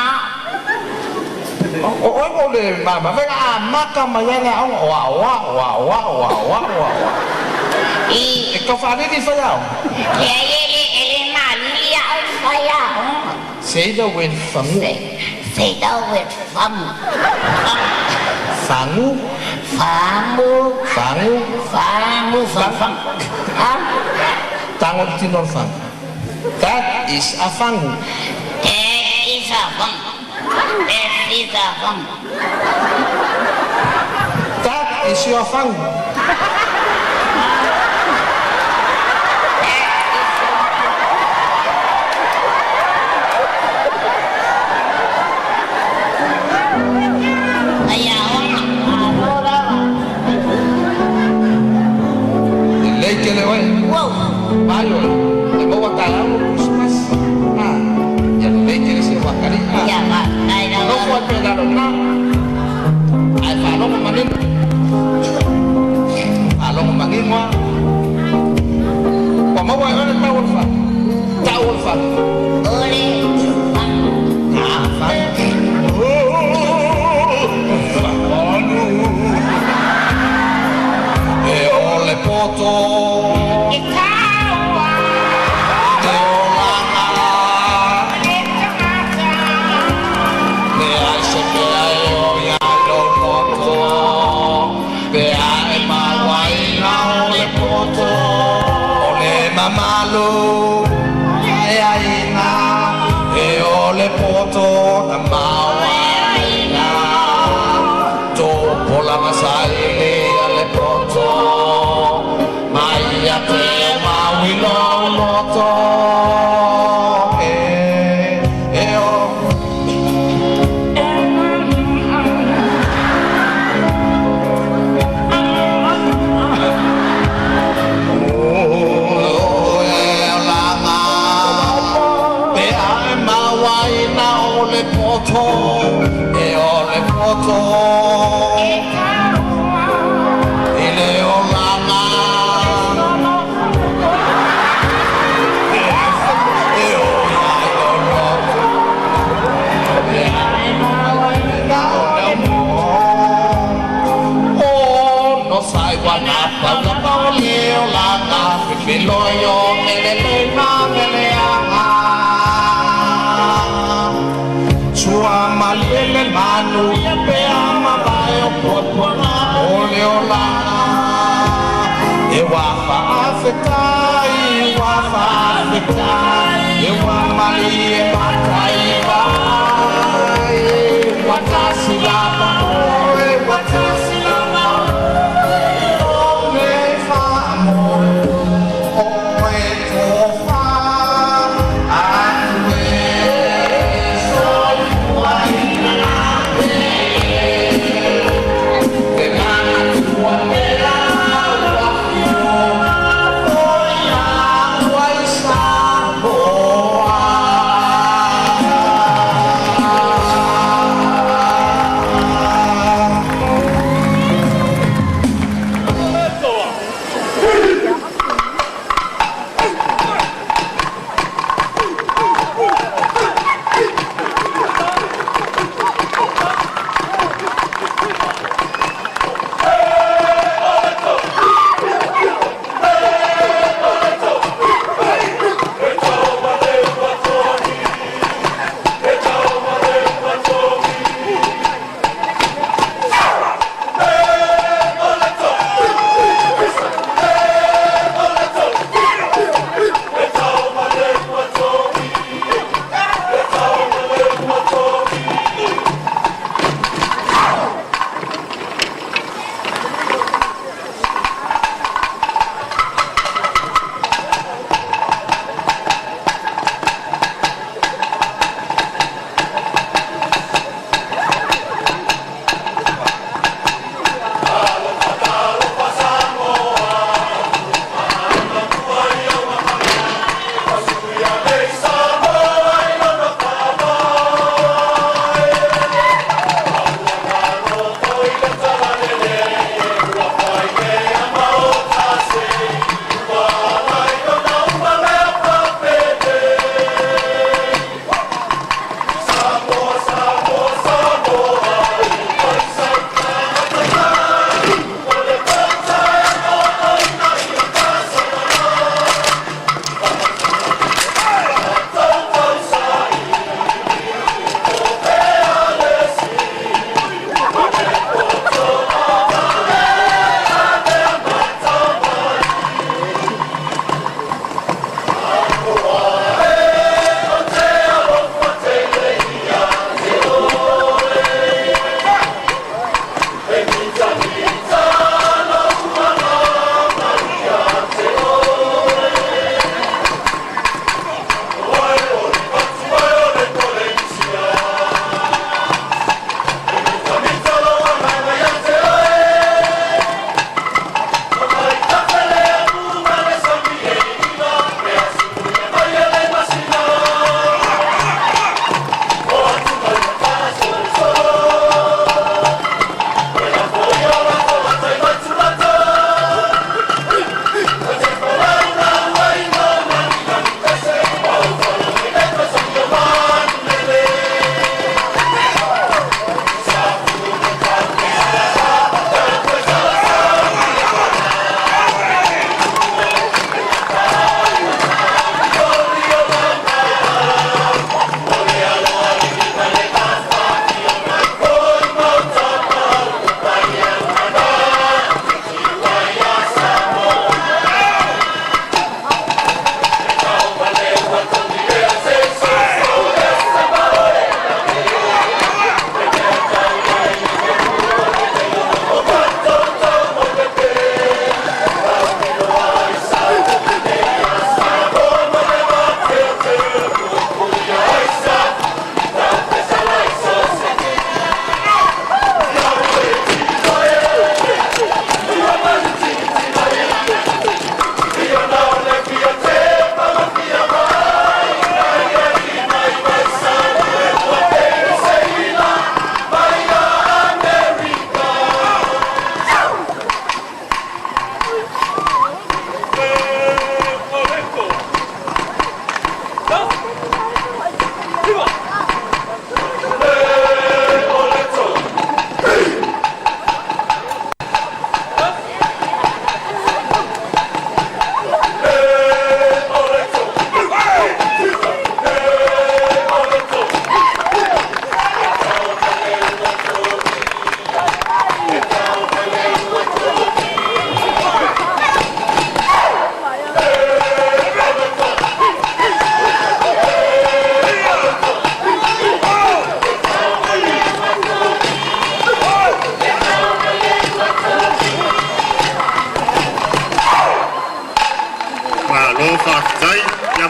O oi mo le mama venga a maka mai ana au o a o a o a o a o a o a o a. I E ka whanini whaiao. e ai e le e le malili au faiaoga. Say the word fangu. Say the word fangu. Fangu. Fangu. Fangu. Fangu. Fang fang. Ha? Tango tino fangu. That is a fangu. That is a fangu. That is a fun. That is your fun. Ai aoga, malo lava. Lelei tele oe. Uau. Vai oe. E maua taeao lou Christmas. A. Ia lelei tele se uakali. A. Ia faafetai lava. Nofo ai pea i lalo i ina. Ae faalogo manino. Faalogo manino lava. Ua maua e oe le tau o le fagu. Tau o le fagu. O le fagu. A, fagu. Fagu. E o le poto. E taua. Le olaga. Le tagata. Leai se mea e oi ai lou loto, pe a e maua ai na o le poto. O le mamalu e aiga, e o le poto na maua ai na. Tupulaga sailia le poto, mai ia te mau i lou loto. E, e o. Pe a e maua ai na o le poto, e o le poto. E taua. I le olaga. E o ia i lou loto. Pe a e maua ai na o le poto. O no sai ua napa lapa o le olaga, fefiloi o mele lei ma mele aga. Sua malie le manu ia pe a mavae o puapuaga o le olaga. E ua faafetai, ua faafetai, e ua malie matai vai. Ua tasi lava oe, ua tasi lava oe, o le faamoemoe tofa atu e soifuaina te manatua pea ua afioga.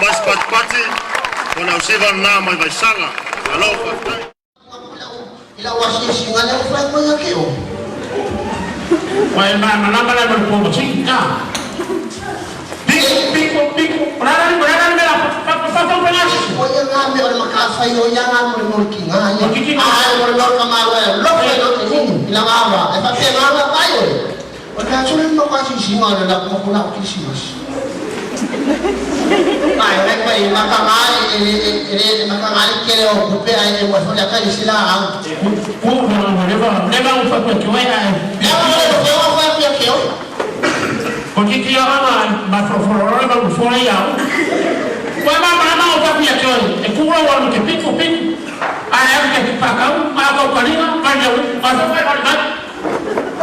Aumai se patipati mo le ausiva lena mai Vaisala. Malo faafetai. I lau asiasiga lea ua fai mai ia te oe. Ua e malamalama la ma le povaty a. Piko, piko, piko, o le a la le a la le mea la fa-fa-fa-fa-fa-fa O ia ngā mea o le matafaioi a ngā mo le mea o le tiga ia. Ae mo le mea o le tamaloa e alofa i lou telini i lana ava e faapena ona vaai oe. O le mea sole ma asiasiga o le latou ma ko latou kerisimasi. Ae nai mai mataga e le mataga le tele o tupe ae e ua foi le aka i se laau. Ku ua leva leva u fa ke oe ae. Leva leva fai o fai pia ke oe. Ko ki ki ora ma ma fo fo ora ma fo le iau. Ua ma ma ma o fa pia ke oe. E ku ua ua ke piko piko. Ae au ke pa kau ma kau kalinga ma le ma fo fai ma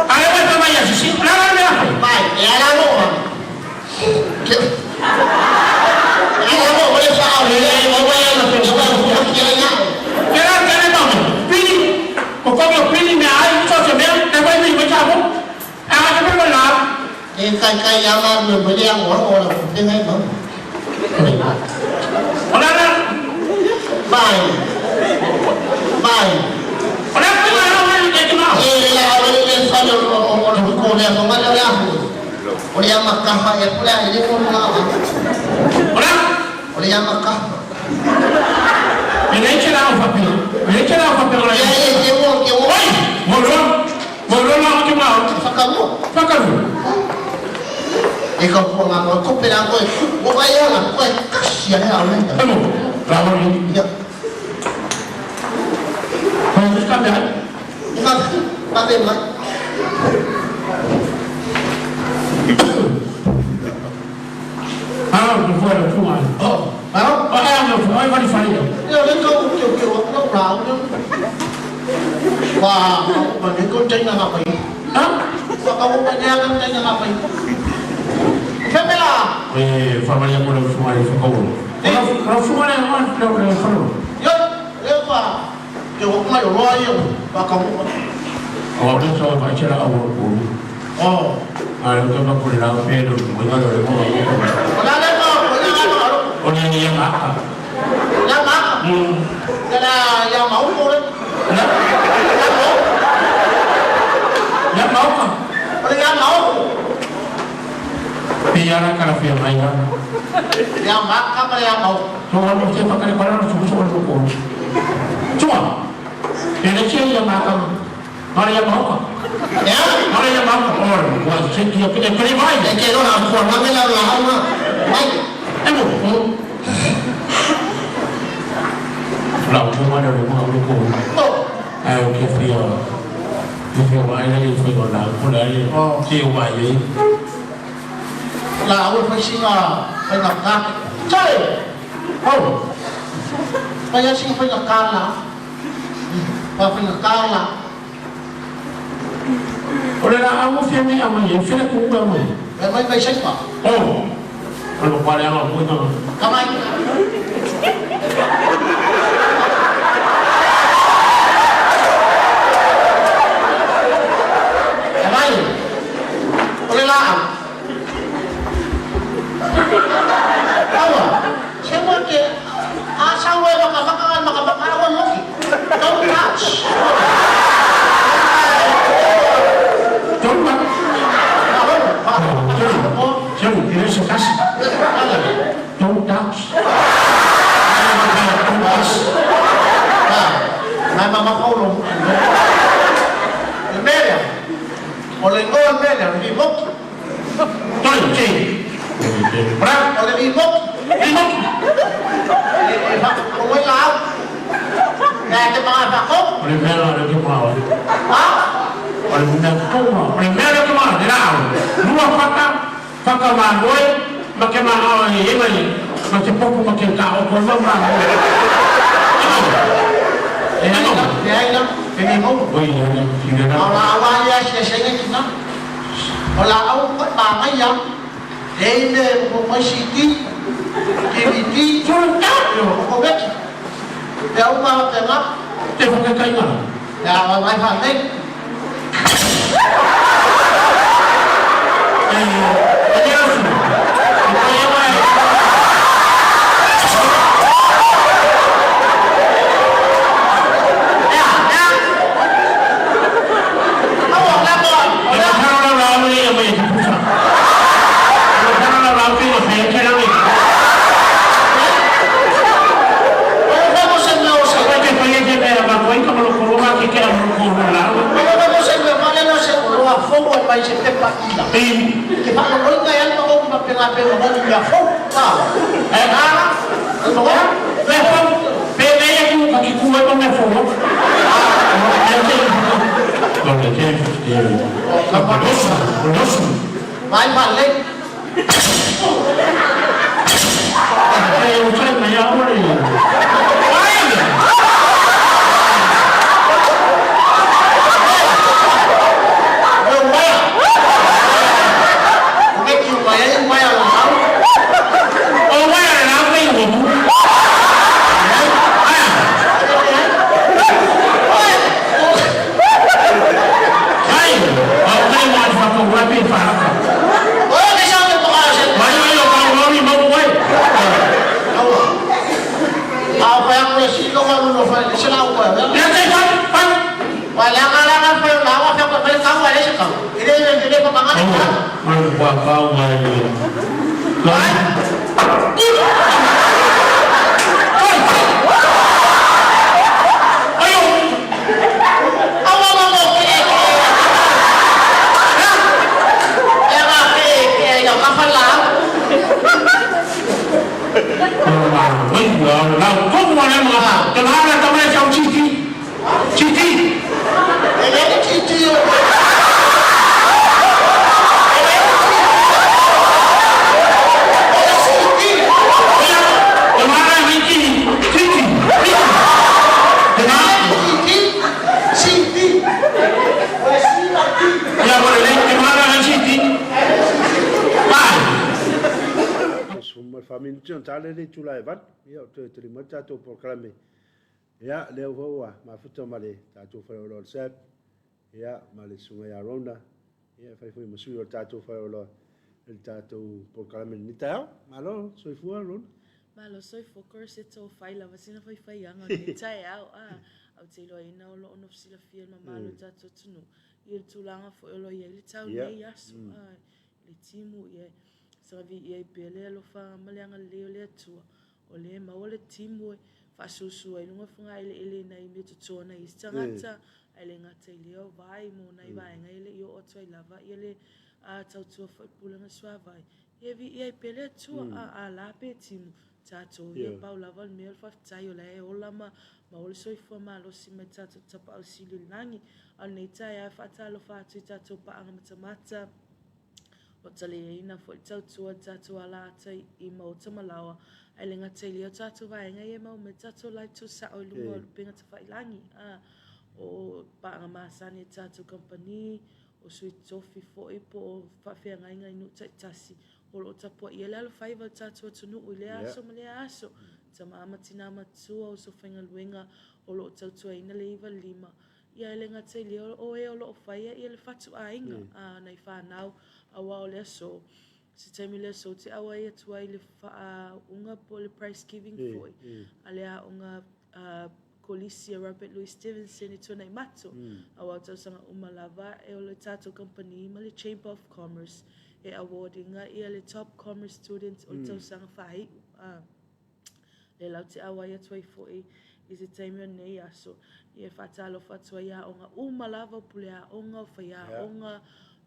Ae ua fa mai asisi. La la la. Mai e ala mo. Ke. Ala mo le fa au le o wa ya ke o wa ke ya. Ke la ke le mau. Pili. Ko ko pili me ai so se me na vai mi me chamo. A ka pe la. E kai kai ya ma me me ya mo o la ku ngai ma. Ola la. Mai. Mai. Ola ku la la ke ke ma. E la o le fa le o o le ko le fa ma le ya. O le ya makaha e pule a ile ko la. Ola. O le ya makaha. E le che la o fa pe. E le che la o fa pe la. E e ke mo ke mo. Oi, mo lo. Mo lo la o ke ma. Whakamu. Whakamu. E ka pua ngā moe kope la koe. Mo vai ana koe kasi a hea o lenda. Emo. La o ni. Ia. Koe ka mea. Ka ka te mai. Ah, no foi no foi. Oh, ah, ah, no foi, vai fari. Ia le ka u ke ke o no ra o. Wa, ma ni ko tenga ngā pai. Ha? Wa ka o pa ni nga tenga ngā pai. Femela. E fa mai mo le foi fa ko. Ora ora foi le ma le le fa. Yo, le fa. Ke o mai o loa ia. Wa ka o. O le so va c'era o ko. Oh. Ah, lo que va por la pero mo ga le mo. O la le ma, o la ma ro. O le ya ma. Ya ma. Ya la ya ma o le. Ya. Ya ma. Ya ma o. O le ya ma o. Pe ya la cara fia mai ya. Ya ma ka ma ya ma o. So wa mo te fa ka le para su su ko. Chua. E le che ya ma ka. Ma ya ma o. Ya. Ma ya ma o. Ora, wa se ki e pre mai. E ke no na ko na me la la ma. Mai. E mo. La o ma le mo lo ko. Oh. Ai o ke fia. Ke fia mai le fia ko la ko la le. Ki o mai e. La o fa singa fa na ka. Chai. Oh. Fa ya singa fa na ka la. Fa fa na ka la. O le la au fia me ama e fia ku ka mai. E mai mai sai pa. Oh. O lo pare ama mo no. Ka mai. E mai. O le la au. Awa. Se mo ke a sa we maka maka maka maka wa moki. Don't touch. Don't touch. Don't touch. Don't touch. Nai mama kauro. Le mea. O le ngoa mea le vi moki. Toi, ti. Bra. O le vi moki. Vi moki. E fa ko wai la. Nai te mga fa ko. O le mea le ke ma. Ha? O le mea ko ma. O le mea le ke ma le la. Lua faka faka ma noi ma ke ma o e mai. Ma te popo ma ke ka o ko ma ma. E ai la, e ai la, e ni mo. Oi, e ni O la awa ia se se ngi kina. O la au pa pa mai ya. E me mo mai CD. DVD. Yo, ko beki. E au ma pe ma. Te fa kai ma. Ya wa mai fa nei. E e mai se pepa ila. Ke faalogoloina e alu magogi faapena pe magogi mea fou. E ala. Mea fou. Pe nei atu ka ki ku ai mea fou. Mai faalelei. E o tai mai a ore. O wai la wai o mu. Ai, o kai mo fa ko wa pe fa. Mai mai o ka wari mau wai. Ya te fa fa. Mai wa ka wai. Lai. Ayo. Wai wa la ko mo le mo. Te la la ta mai sa chi chi. Chi chi. Te la la mai chi chi chi. Te la Ya mo le te la la chi chi. Vai. Suma faaminiti ona tale le itula e 8, ia o toe tali mai le tatou polokalame. Ia, lea foi ua mafuta ma le tatou faleoloa o le SAP, ia, ma le susuga ia Rona, ia, e fai foi ma sui o le tatou faleoloa i le tatou polokalame i lenei taeao. Malo, soifua Rona. Malo soifua Corsetta o fai lava sina faifaiaga o lenei taeao a ou te iloaina o lo o nofo silafia e le mamalu o le tatou atunuu i le tulaga foi o lo o i ai le tau nei aso a le timu ia saga viia ai pea le alofa ma le agalelei o le Atua o lea e maua le timu e faasusu ai luga o fagaeleele i nai mea totoa nai isi tagata ae le gata i lea o vai mo nai vaega e le i oo atu ai lava ia le tautua foi pulega suavai ia viia ai pea le Atua a a la pe timu tatou ia pau lava le mea o le faafetai o la e ola ma maua le soifua malosi mai tatou Tapaau Sili i le Lagi. A o lenei taeao e faatalofa atu i tatou paaga matamata O taliaina foi le tautua i le tatou alaata i maota ma laoa, ae le gata i lea o tatou vaega ia e maua mai tatou live tuusao i luga o upega tafailangi, a o paaga masani a tatou kamupani, o sui tofi foi po o faafeagaiga i nuu taitasi o lo o tapuaia le alofaiva o le tatou atunuu i lea aso ma lea aso. Tama ma tina matua, uso faigaluega o lo o tautuaina le 95 Ia e le gata i lea, o e o lo o faia ia le fatuaiga a nai fanau, aua o le aso, se taimi le aso ou te auai atu ai i le faauuga po o le prize giving foi a le aoga kolisi a Robert Louis Stevenson i Tuanaimato, aua o tausaga uma lava e o le tatou kamupani ma le Chamber of Commerce e award ina ia le top commerce student o le tausaga faaiu. Lea la ou te auai atu ai foi i se taimi o lenei aso, ia e faatalofa atu ai i aoga uma lava, o puleaoga, o faiaoga,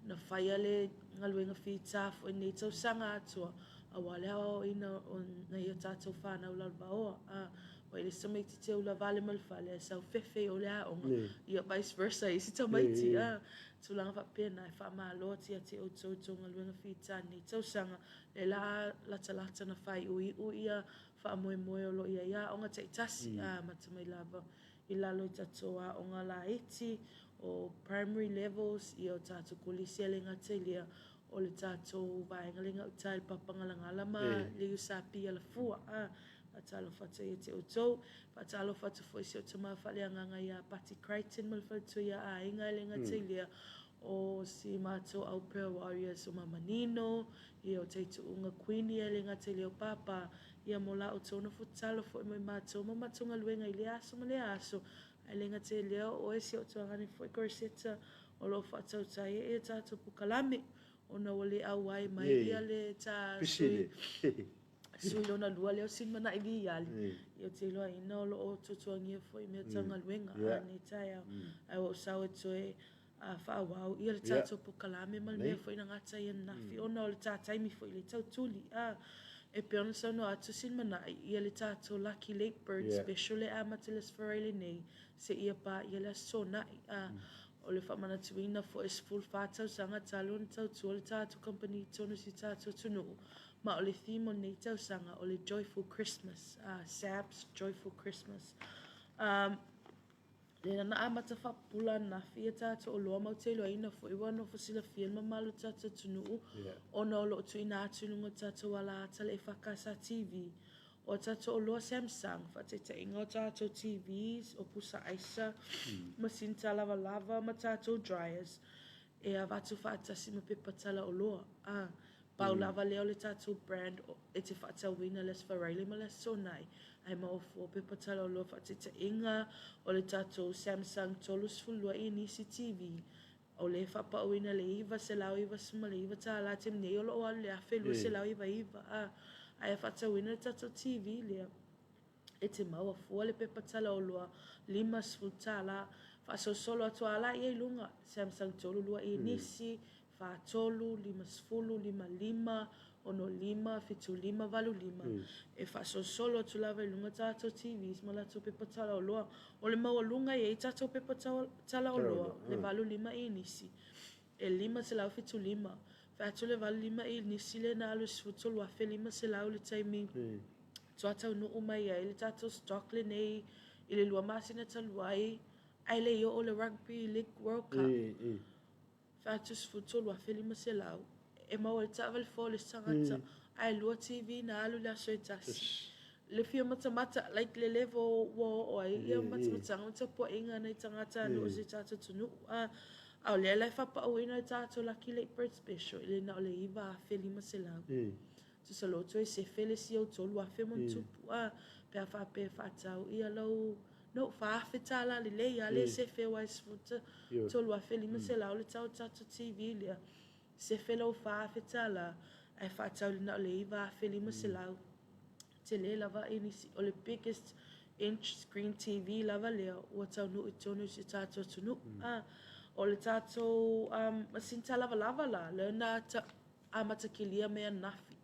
na faia le galuega fita foi i lenei tausaga atoa, aua le aoaoina o nai o tatou fanau lalovaoa. A, ua i le isi tamaiti e ula vale ma le fale ae sau fefe i o le aoga, ia vice versa i isi tamaiti, a, tulaga faapena. E faamalo atu ia te outou i tou galuega fita i lenei tausaga, Lea la latalata na faaiuiu ia faamoemoe o lo o i ai aoga taitasi, a amata mai lava i lalo i tatou aoga laiti o primary levels, ia o tatou kolisi a le gata i lea o le tatou vaega le gauta i le Papagalagala ma le USP i Alafua. A faatalofa atu ai ia te outou. Faatalofa atu foi i si ou tama faaleagaga ia Pati Crichton ma le faletua ia Aiga e le gata i lea O si matou au prayer warriors o Mama Nino, ia o Taituuga Queen ia e le gata i lea o Papa, ia mo la outou nofo tatalo foi mo i matou ma matou galuega i lea aso ma lea aso. Ae le gata i lea o oe si ou tuagane foi Corsetta o lo o faatautai ai ia tatou pokalame ona ua le auai mai ia le ta sui sui lona lua lea o Silimanai Viali, ia ou te iloaina o lo o tuatuagia foi i mea tau galuega a lenei taeao. Ae ua ou sau e toe. faaauau ia le tatou polokalame ma le mea foi na gata ai ananafi ona o le ta taimi foi le tau tuli. E pei ona saunoa atu Silimanai ia le tatou Lucky Late Bird Special e amata i le Aso Faraile lenei seia paia le Aso Toonai. O le faamanatuina foi e 14 tausaga talu ona tautua le tatou kamupani i totonu o si o tatou atunuu, ma o le theme o lenei tausaga o le Joyful Christmas, SABS Joyful Christmas. Lea na amata faapupula ananafi ia tatou oloa ma ou te iloaina foi ua nofo silafia le mamalu o le tatou atunuu ona o lo o tuuina atu i luga o le tatou alaata le EFKS TV. O a tatou oloa Samsung, faataitaiga o tatou TVs, o pusa aisa, masini tālavalava ma tatou dryers, e avatu faatasi ma pepa tala oloa. A, pau lava lea o le tatou brand e te faatauina i le Aso Faraile ma le Aso Toonai, ae maua fua pepa tala oloa faataitaiga o le tatou Samsung 32 inisi TV, o lea e faapauina i le $999 taimi nei o lo o alu i le $1,299, a, ae a faatauina le tatou TV lea, e te maua fua le pepa talaoloa $50. Faasolosolo atu a la ia i luga, Samsung 32 inisi, 43, 50, 55, 65, 75, 85. E faasolosolo atu lava i luga tatou TVs ma latou pepa talaoloa. O le maualuga e i ai tatou pepa talaoloa, le 85 inisi, e 575. Fai atu le 85 inisi lea na alu i le 13,500 le taimi faatoa taunuu mai ai le tatou stock lenei i le 2 masina talu ai, ae le i oo le Rugby League World Cup. Fai atu 13,500 e maua ai le taavale fou a le isi tagata, ae 2 TV na alu i le aso e tasi. Le fia matamata, like le level ua oo ai ia matamataga ma tapuaiga a nai tagata o si o tatou atunuu. A o lea la e faapauina le tatou Lucky Late Bird Special i le na o le $9,500. Tusa loa toe sefe le isi au 3,000 ma ona tupu, a, pe a faapea e faatau ia lau no, $4,000 lelei lava le sefe aua e $13,500 le tau o le tatou TV lea. Sefe lau $4,000 ae faatau i le na o le $9,500. Tele lava i nisi, o le biggest inch screen TV lava lea ua taunuu i totonu o si o tatou atunuu. O le tatou masini tālavalava la, lea na amata kelia mai ananafi.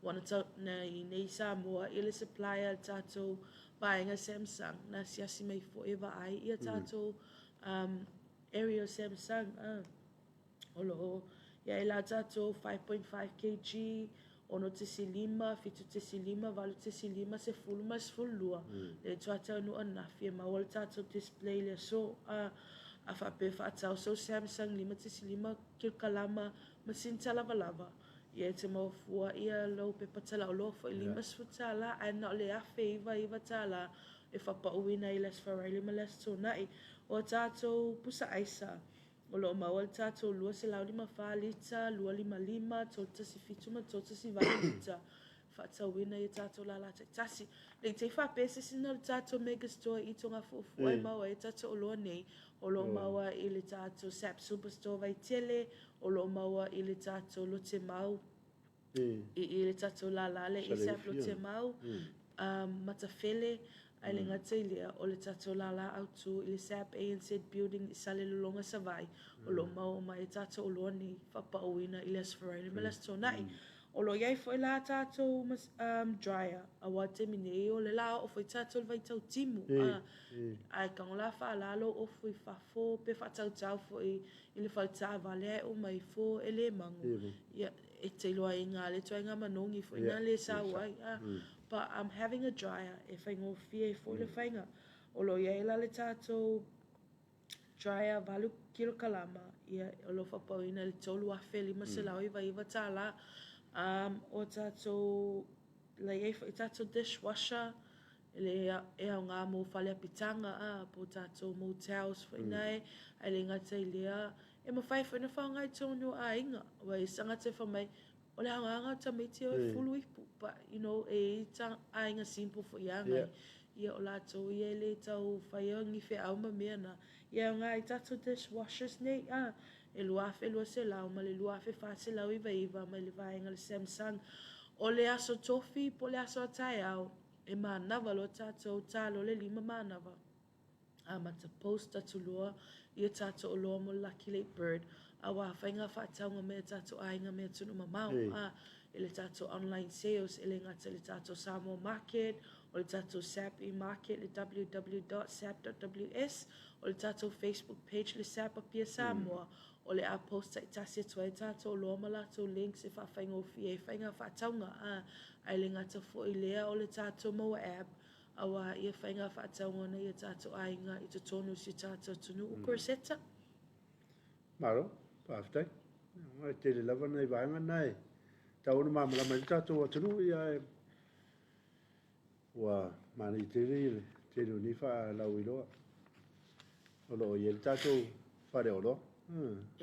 Ua na i nei Samoa i le supplier a le tatou vaega Samsung, na asiasi mai foi e vaai ia tatou area o Samsung. O lo o i ai la tatou 5.5 kg, 6.5, 7.5, 8.5, 10 ma le 12. Lea faatoa taunuu ananafi e maua le tatou display i le aso. A faapea e faatau sau Samsung 5.5 kilokalama masini tālavalava, ia e te maua fua ia lau pepa talaoloa foi $50 ae na o le $1,099 e faapauina ai i le Aso Faraile ma le Aso Toonai. O a tatou pusa aisa, o lo o maua le tatou 254 lita, 255, 317 ma 318 lita faatauina i a tatou lala taitasi. Ne i te i faapea se isi na o le tatou mega store i Togafuafua e maua ai a tatou oloa nei, o lo o maua i le tatou SAP Superstore Vaitele, o lo o maua i le tatou Lotte Mau, i le tatou lala le i SAP Lotte Mau, Matafele, ae le gata i lea, o le tatou lala autu i le SAP ANZ Building i Salelologa Savaii, o lo o maua mai e tatou oloa nei faapauina i le Aso Faraile ma le Aso Toonai. O lo o i ai foi la tatou dryer, aua le taimi nei o le la oo foi tatou i le vaitau timu, ae tago la faalā lou ofu i fafo pe faatautau foi i le fale taavale ae uma ifo e le mago. Ia, e te iloaina le ituaiga manogi foi na le sau ai. But having a dryer e faigofie ai foi le faiga. O lo o i ai la le tatou dryer 8 kilokalama, ia, o lo o faapauina i le $3,599. O tatou, la i ai foi tatou dishwasher, le e aoga mo fale apitaga, po o tatou motels foi nae, ae le gata i lea, e mafai foi ona faaaoga i totonu o aiga. Aua e i ai se tagata e fai mai, o le aogaga o tamaiti o e fulu ipu, but you know, e i ai aiga simple foi ia ngai. Ia o latou ia e le tau faia ni feau ma mea na. Ia e aoga ai tatou dishwashers nei, e $2,200 ma le $2,499 mai le vaega le Samsung. O le aso tofi po o le aso a taeao, e manava loa tatou talo le 5 manava. Amata post atu loa ia tatou oloa mo le Lucky Late Bird auā faiga faatauga mai a tatou aiga mai atunuu mamao a i le tatou online sales e le gata i le tatou Samoa Market, o le tatou SAP e-market le www.sap.ws, o le tatou Facebook page le SAP Apia Samoa, o le a post taitasi atu ai tatou oloa ma latou links e faafaigofie ai faiga faatauga a ae le gata foi i lea o le tatou maua app auā ia faiga faatauga nai o tatou aiga i totonu o si o tatou atunuu. Corsetta. Malo, faafetai. E tele lava nai vaega na e tatau ona malamalama ai le tatou atunuu, ia ae ua manaia tele le tele o nei faalauiloa o lo o i ai le tatou faleoloa. E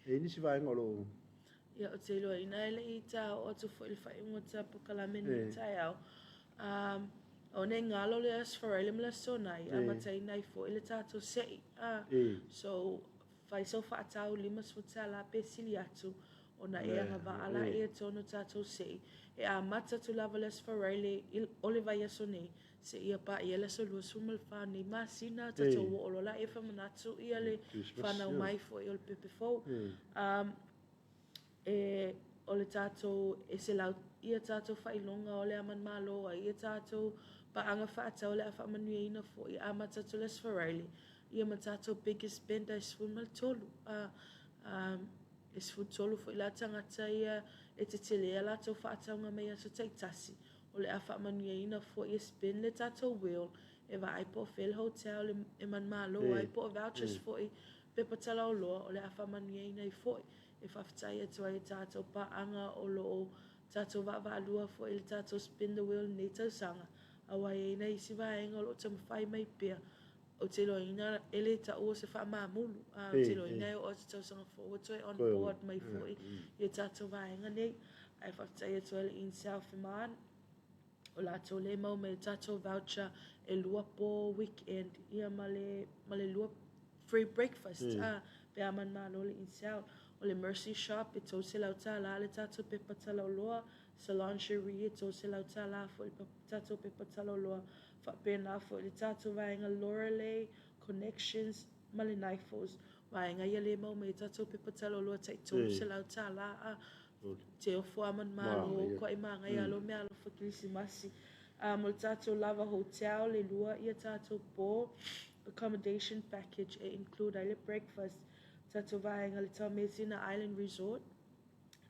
i ai nisi vaega o lo o Ia, ou te iloaina e le i ta oo atu foi i le faaiuga o ta polokalame nei taeao. O nei galo le Aso Faraile ma le Aso Toonai, amataina ai foi le tatou se'i. So, fai sau faatau $50 pe sili atu, ona e agavaa laia tonu tatou se'i. E amata atu lava le Aso Faraile o le vaiaso nei, seia paia le aso 24 o lenei masina, tatou oo loa laia faamanatu ia le fanau mai foi o le pepe fou. E o le tatou e selau ia tatou faailoga o le a manumalo ai ia tatou paaga faatau o le a faamanuiaina foi e amata atu le Aso Faraile ia ma tatou biggest spender e 13 a e 13 foi la tagata ia e tetele a latou faatauga mai aso taitasi o le a faamanuiaina foi e spin le tatou wheel e vaai po o fea le hotel e manumalo ai po o vouchers foi pepa talaoloa o le a faamanuiaina ai foi. E faafetai atu ai i tatou paaga o lo o tatou vaavaalua foi i le tatou Spin the Wheel i lenei tausaga, aua e i ai nai isi vaega o lo o taumafai mai pea. Ou te iloaina e le taua o se faamamulu, a ou te iloaina e oo atu i tausaga fou ua toe on board mai foi ia tatou vaega nei. Ae faafetai atu ai i le Insel Fiman, o latou lea e maua mai ai tatou voucher e lua po weekend ia ma le ma le lua free breakfast a pe a manumalo le Incel. O le Mercy Shop e $300 le tatou pepa talauloa, Salon Cherie e $300 foi le tatou pepa talauloa, faapena foi le tatou vaega Lorelei, Connections ma le Nifos. Vaega ia lea e maua mai ai tatou pepa talauloa tai $300 a Te ofo a manumalo o koe magaia alo meaalofa Kerisimasi. A mo le tatou Lava Hotel le lua ia tatou po accommodation package e include ai le breakfast, tatou vaega le Taumeasina Island Resort,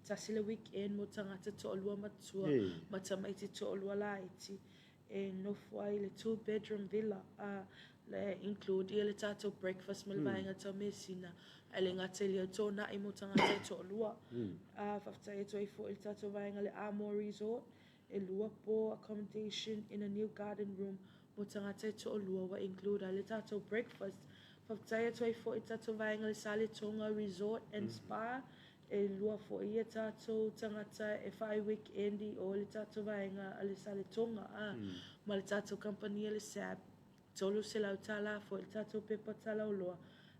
tasi le weekend mo tagata toalua matua ma tamaiti toalua laiti e nofo ai i le 2 bedroom villa a le include ia le tatou breakfast ma le vaega taumeasina ae le gata i lea tona'i mo tagata e toalua. A faafetai atu ai foi i le tatou vaega le Amor Resort e lua po accommodation in a new garden room mo tagata e toalua ua include ai le tatou breakfast. Faafetai atu ai foi i le tatou vaega le Saletoga Resort and Spa e lua foi ia tatou tagata e fai weekend i o i le tatou vaega a le Saletoga a ma le tatou kamupani a le SAB $300 foi le tatou pepa talauloa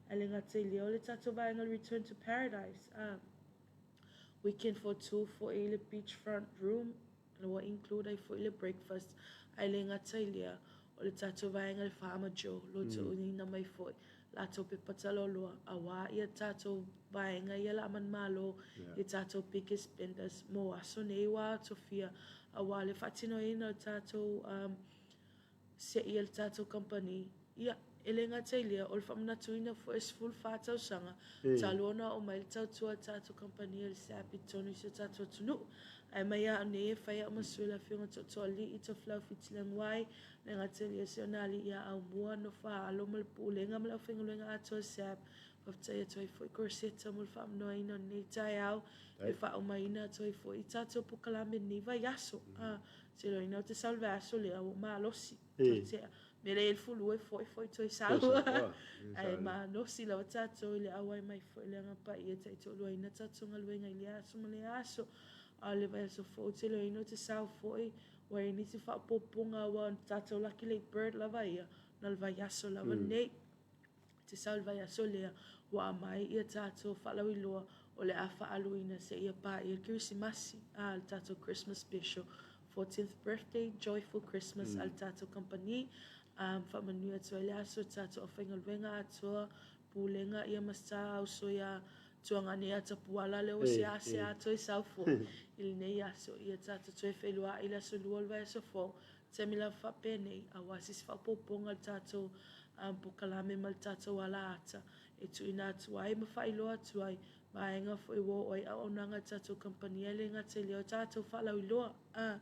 ae le gata i lea o le tatou vaega le Return to Paradise a weekend for two foi i le beachfront room ua include ai foi le breakfast ae le gata i lea o le tatou vaega le Farmer Joe lo tuuina mai foi latou pepa talauloa auā ia tatou vaega ia la manumalo ia tatou biggest spenders mo aso nei ua tofia auā le faatinoina o le tatou se'i a le tatou kamupani. Ia, e le gata i lea, o le faamanatuina foi e 14 tausaga talu ona oo mai le tautua a le tatou kamupani o le SAP i totonu i si o tatou atunuu. Ae mai lava au nei e fai au ma sui o le Afioga Tootooalii Tofilau Fitileguai, le gata i lea si ona alii ia Aumua, Nofoaalo ma le Pulega ma le aufaigaluega atoa a le SAP. Faafetai atu ai foi Corsetta mo le faamanoaina o lenei taeao e faaumaina atu ai foi i tatou polokalame i lenei vaiaso. Te iloaina o te sau le vaiaso lea ua malosi. Tea. Me le fulu e foi foi toe sau. Ae malosi lava tatou i le auai mai foi le Aga Paia taitoaluaina tatou galuega i lea aso ma lea aso. A o le vaiaso fou ou te iloaina o te sau foi ua i ai nisi faaopoopoga aua o tatou Lucky Late Bird lava ia na o le vaiaso lava lenei. Te sau le vaiaso lea ua aumai ia tatou faalauiloa o le a faaaluina seia paia le Kerisimasi, a le tatou Christmas special 14th birthday joyful Christmas a le tatou kamupani. Um, faamanuia atu ai le aso tatou aufaigaluega atoa, pulega ia ma sa auso ia tuagane ia tapuala lea ua seasea atoa i South i lenei aso. Ia tatou toe feiloai i le aso lua o le vaiaso fou, taimi lava faapenei, aua se isi faaopoopoga i le tatou um, polokalame ma le tatou alaata e tuuina atu ai ma faailoa atu ai vaega foi ua oo ai auaunaga a le tatou kamupani e le gata i lea o tatou faalauiloa. A,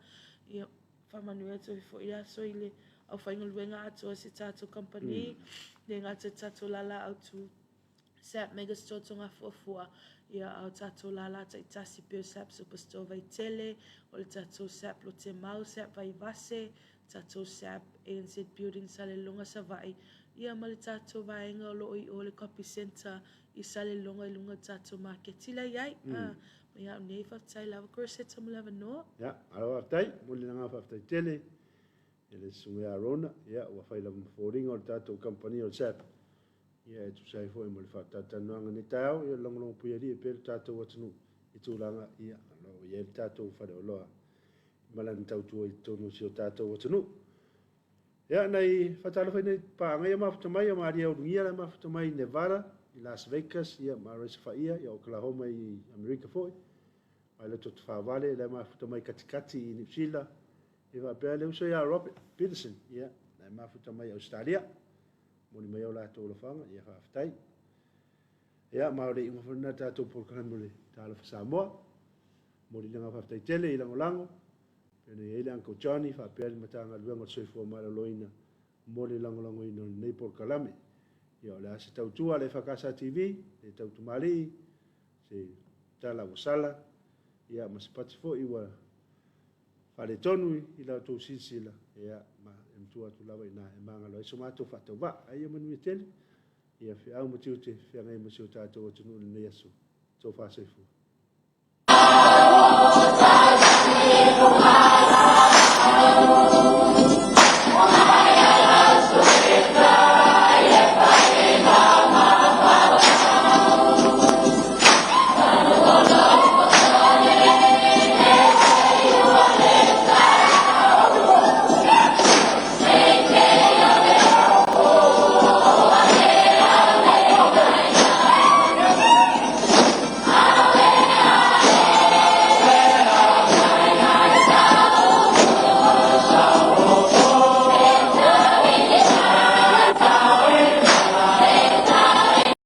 ia, faamanuia atu ai foi le aso i le aufaigaluega atoa o se tatou kamupani, le gata i tatou lala autu SAP Megastore Togafuafua, ia a o tatou lala taitasi pei o SAP Superstore Vaitele, o le tatou SAP Lotemau, SAP Vaivase, tatou SAP ANZ Building Salelologa Savaii, ia ma le tatou vaega o lo o i o le Copy Centre i Salelologa i luga o le tatou maketi la i ai. Mm. Ma ia au nei, faafetai lava Corosetta mo le avanoa. Ia, malo faafetai, momoli le agaga faafetai tele i le susuga ia Rona, ia ua fai lava ma foliga o le tatou kamupani o le SAP. Ia e tusa ai foi ma le faatalatalanoaga i lenei taeao, ia lagolago puialii ai pea le tatou atunuu i tulaga ia o lo o i ai le tatou faleoloa ma lana tautua i totonu o si o tatou atunuu. Ia, nai faatalofa i nai paaga ia mafuta mai, o Maria Ulugia la e mafuta mai i Nevada, i Las Vegas, ia, ma Resa Faia, ia, Oklahoma i Amerika foi. Vailoto Tafavale, la e mafuta mai Katikati i Niu Sila. Ia faapea le uso ia Robert Peterson, ia, la e mafuta mai Ausetalia. Momoli mai au latou alofaga, ia faafetai. Ia, ma o le iuga foi lena o le tatou polokalame o le Talofa Samoa. Momoli le agaga faafetai tele i lagolago. Pei ona i ai le Uncle Johnny faapea le Matagaluega o le Soifua Maloloina mo le lagolagoina o lenei polokalame. Ia o le a se tautua a le EFKS TV, le tautumalii, se tala ua sala, ia ma se pati foi ua faaletonu i la outou silasila, ia ma e matua atu lava i ina e magalo ai so matou faatauvaa. Ae ia manuia tele, ia feau ma tiute feagai ma si o tatou atunuu i lenei aso. Tofa soifua.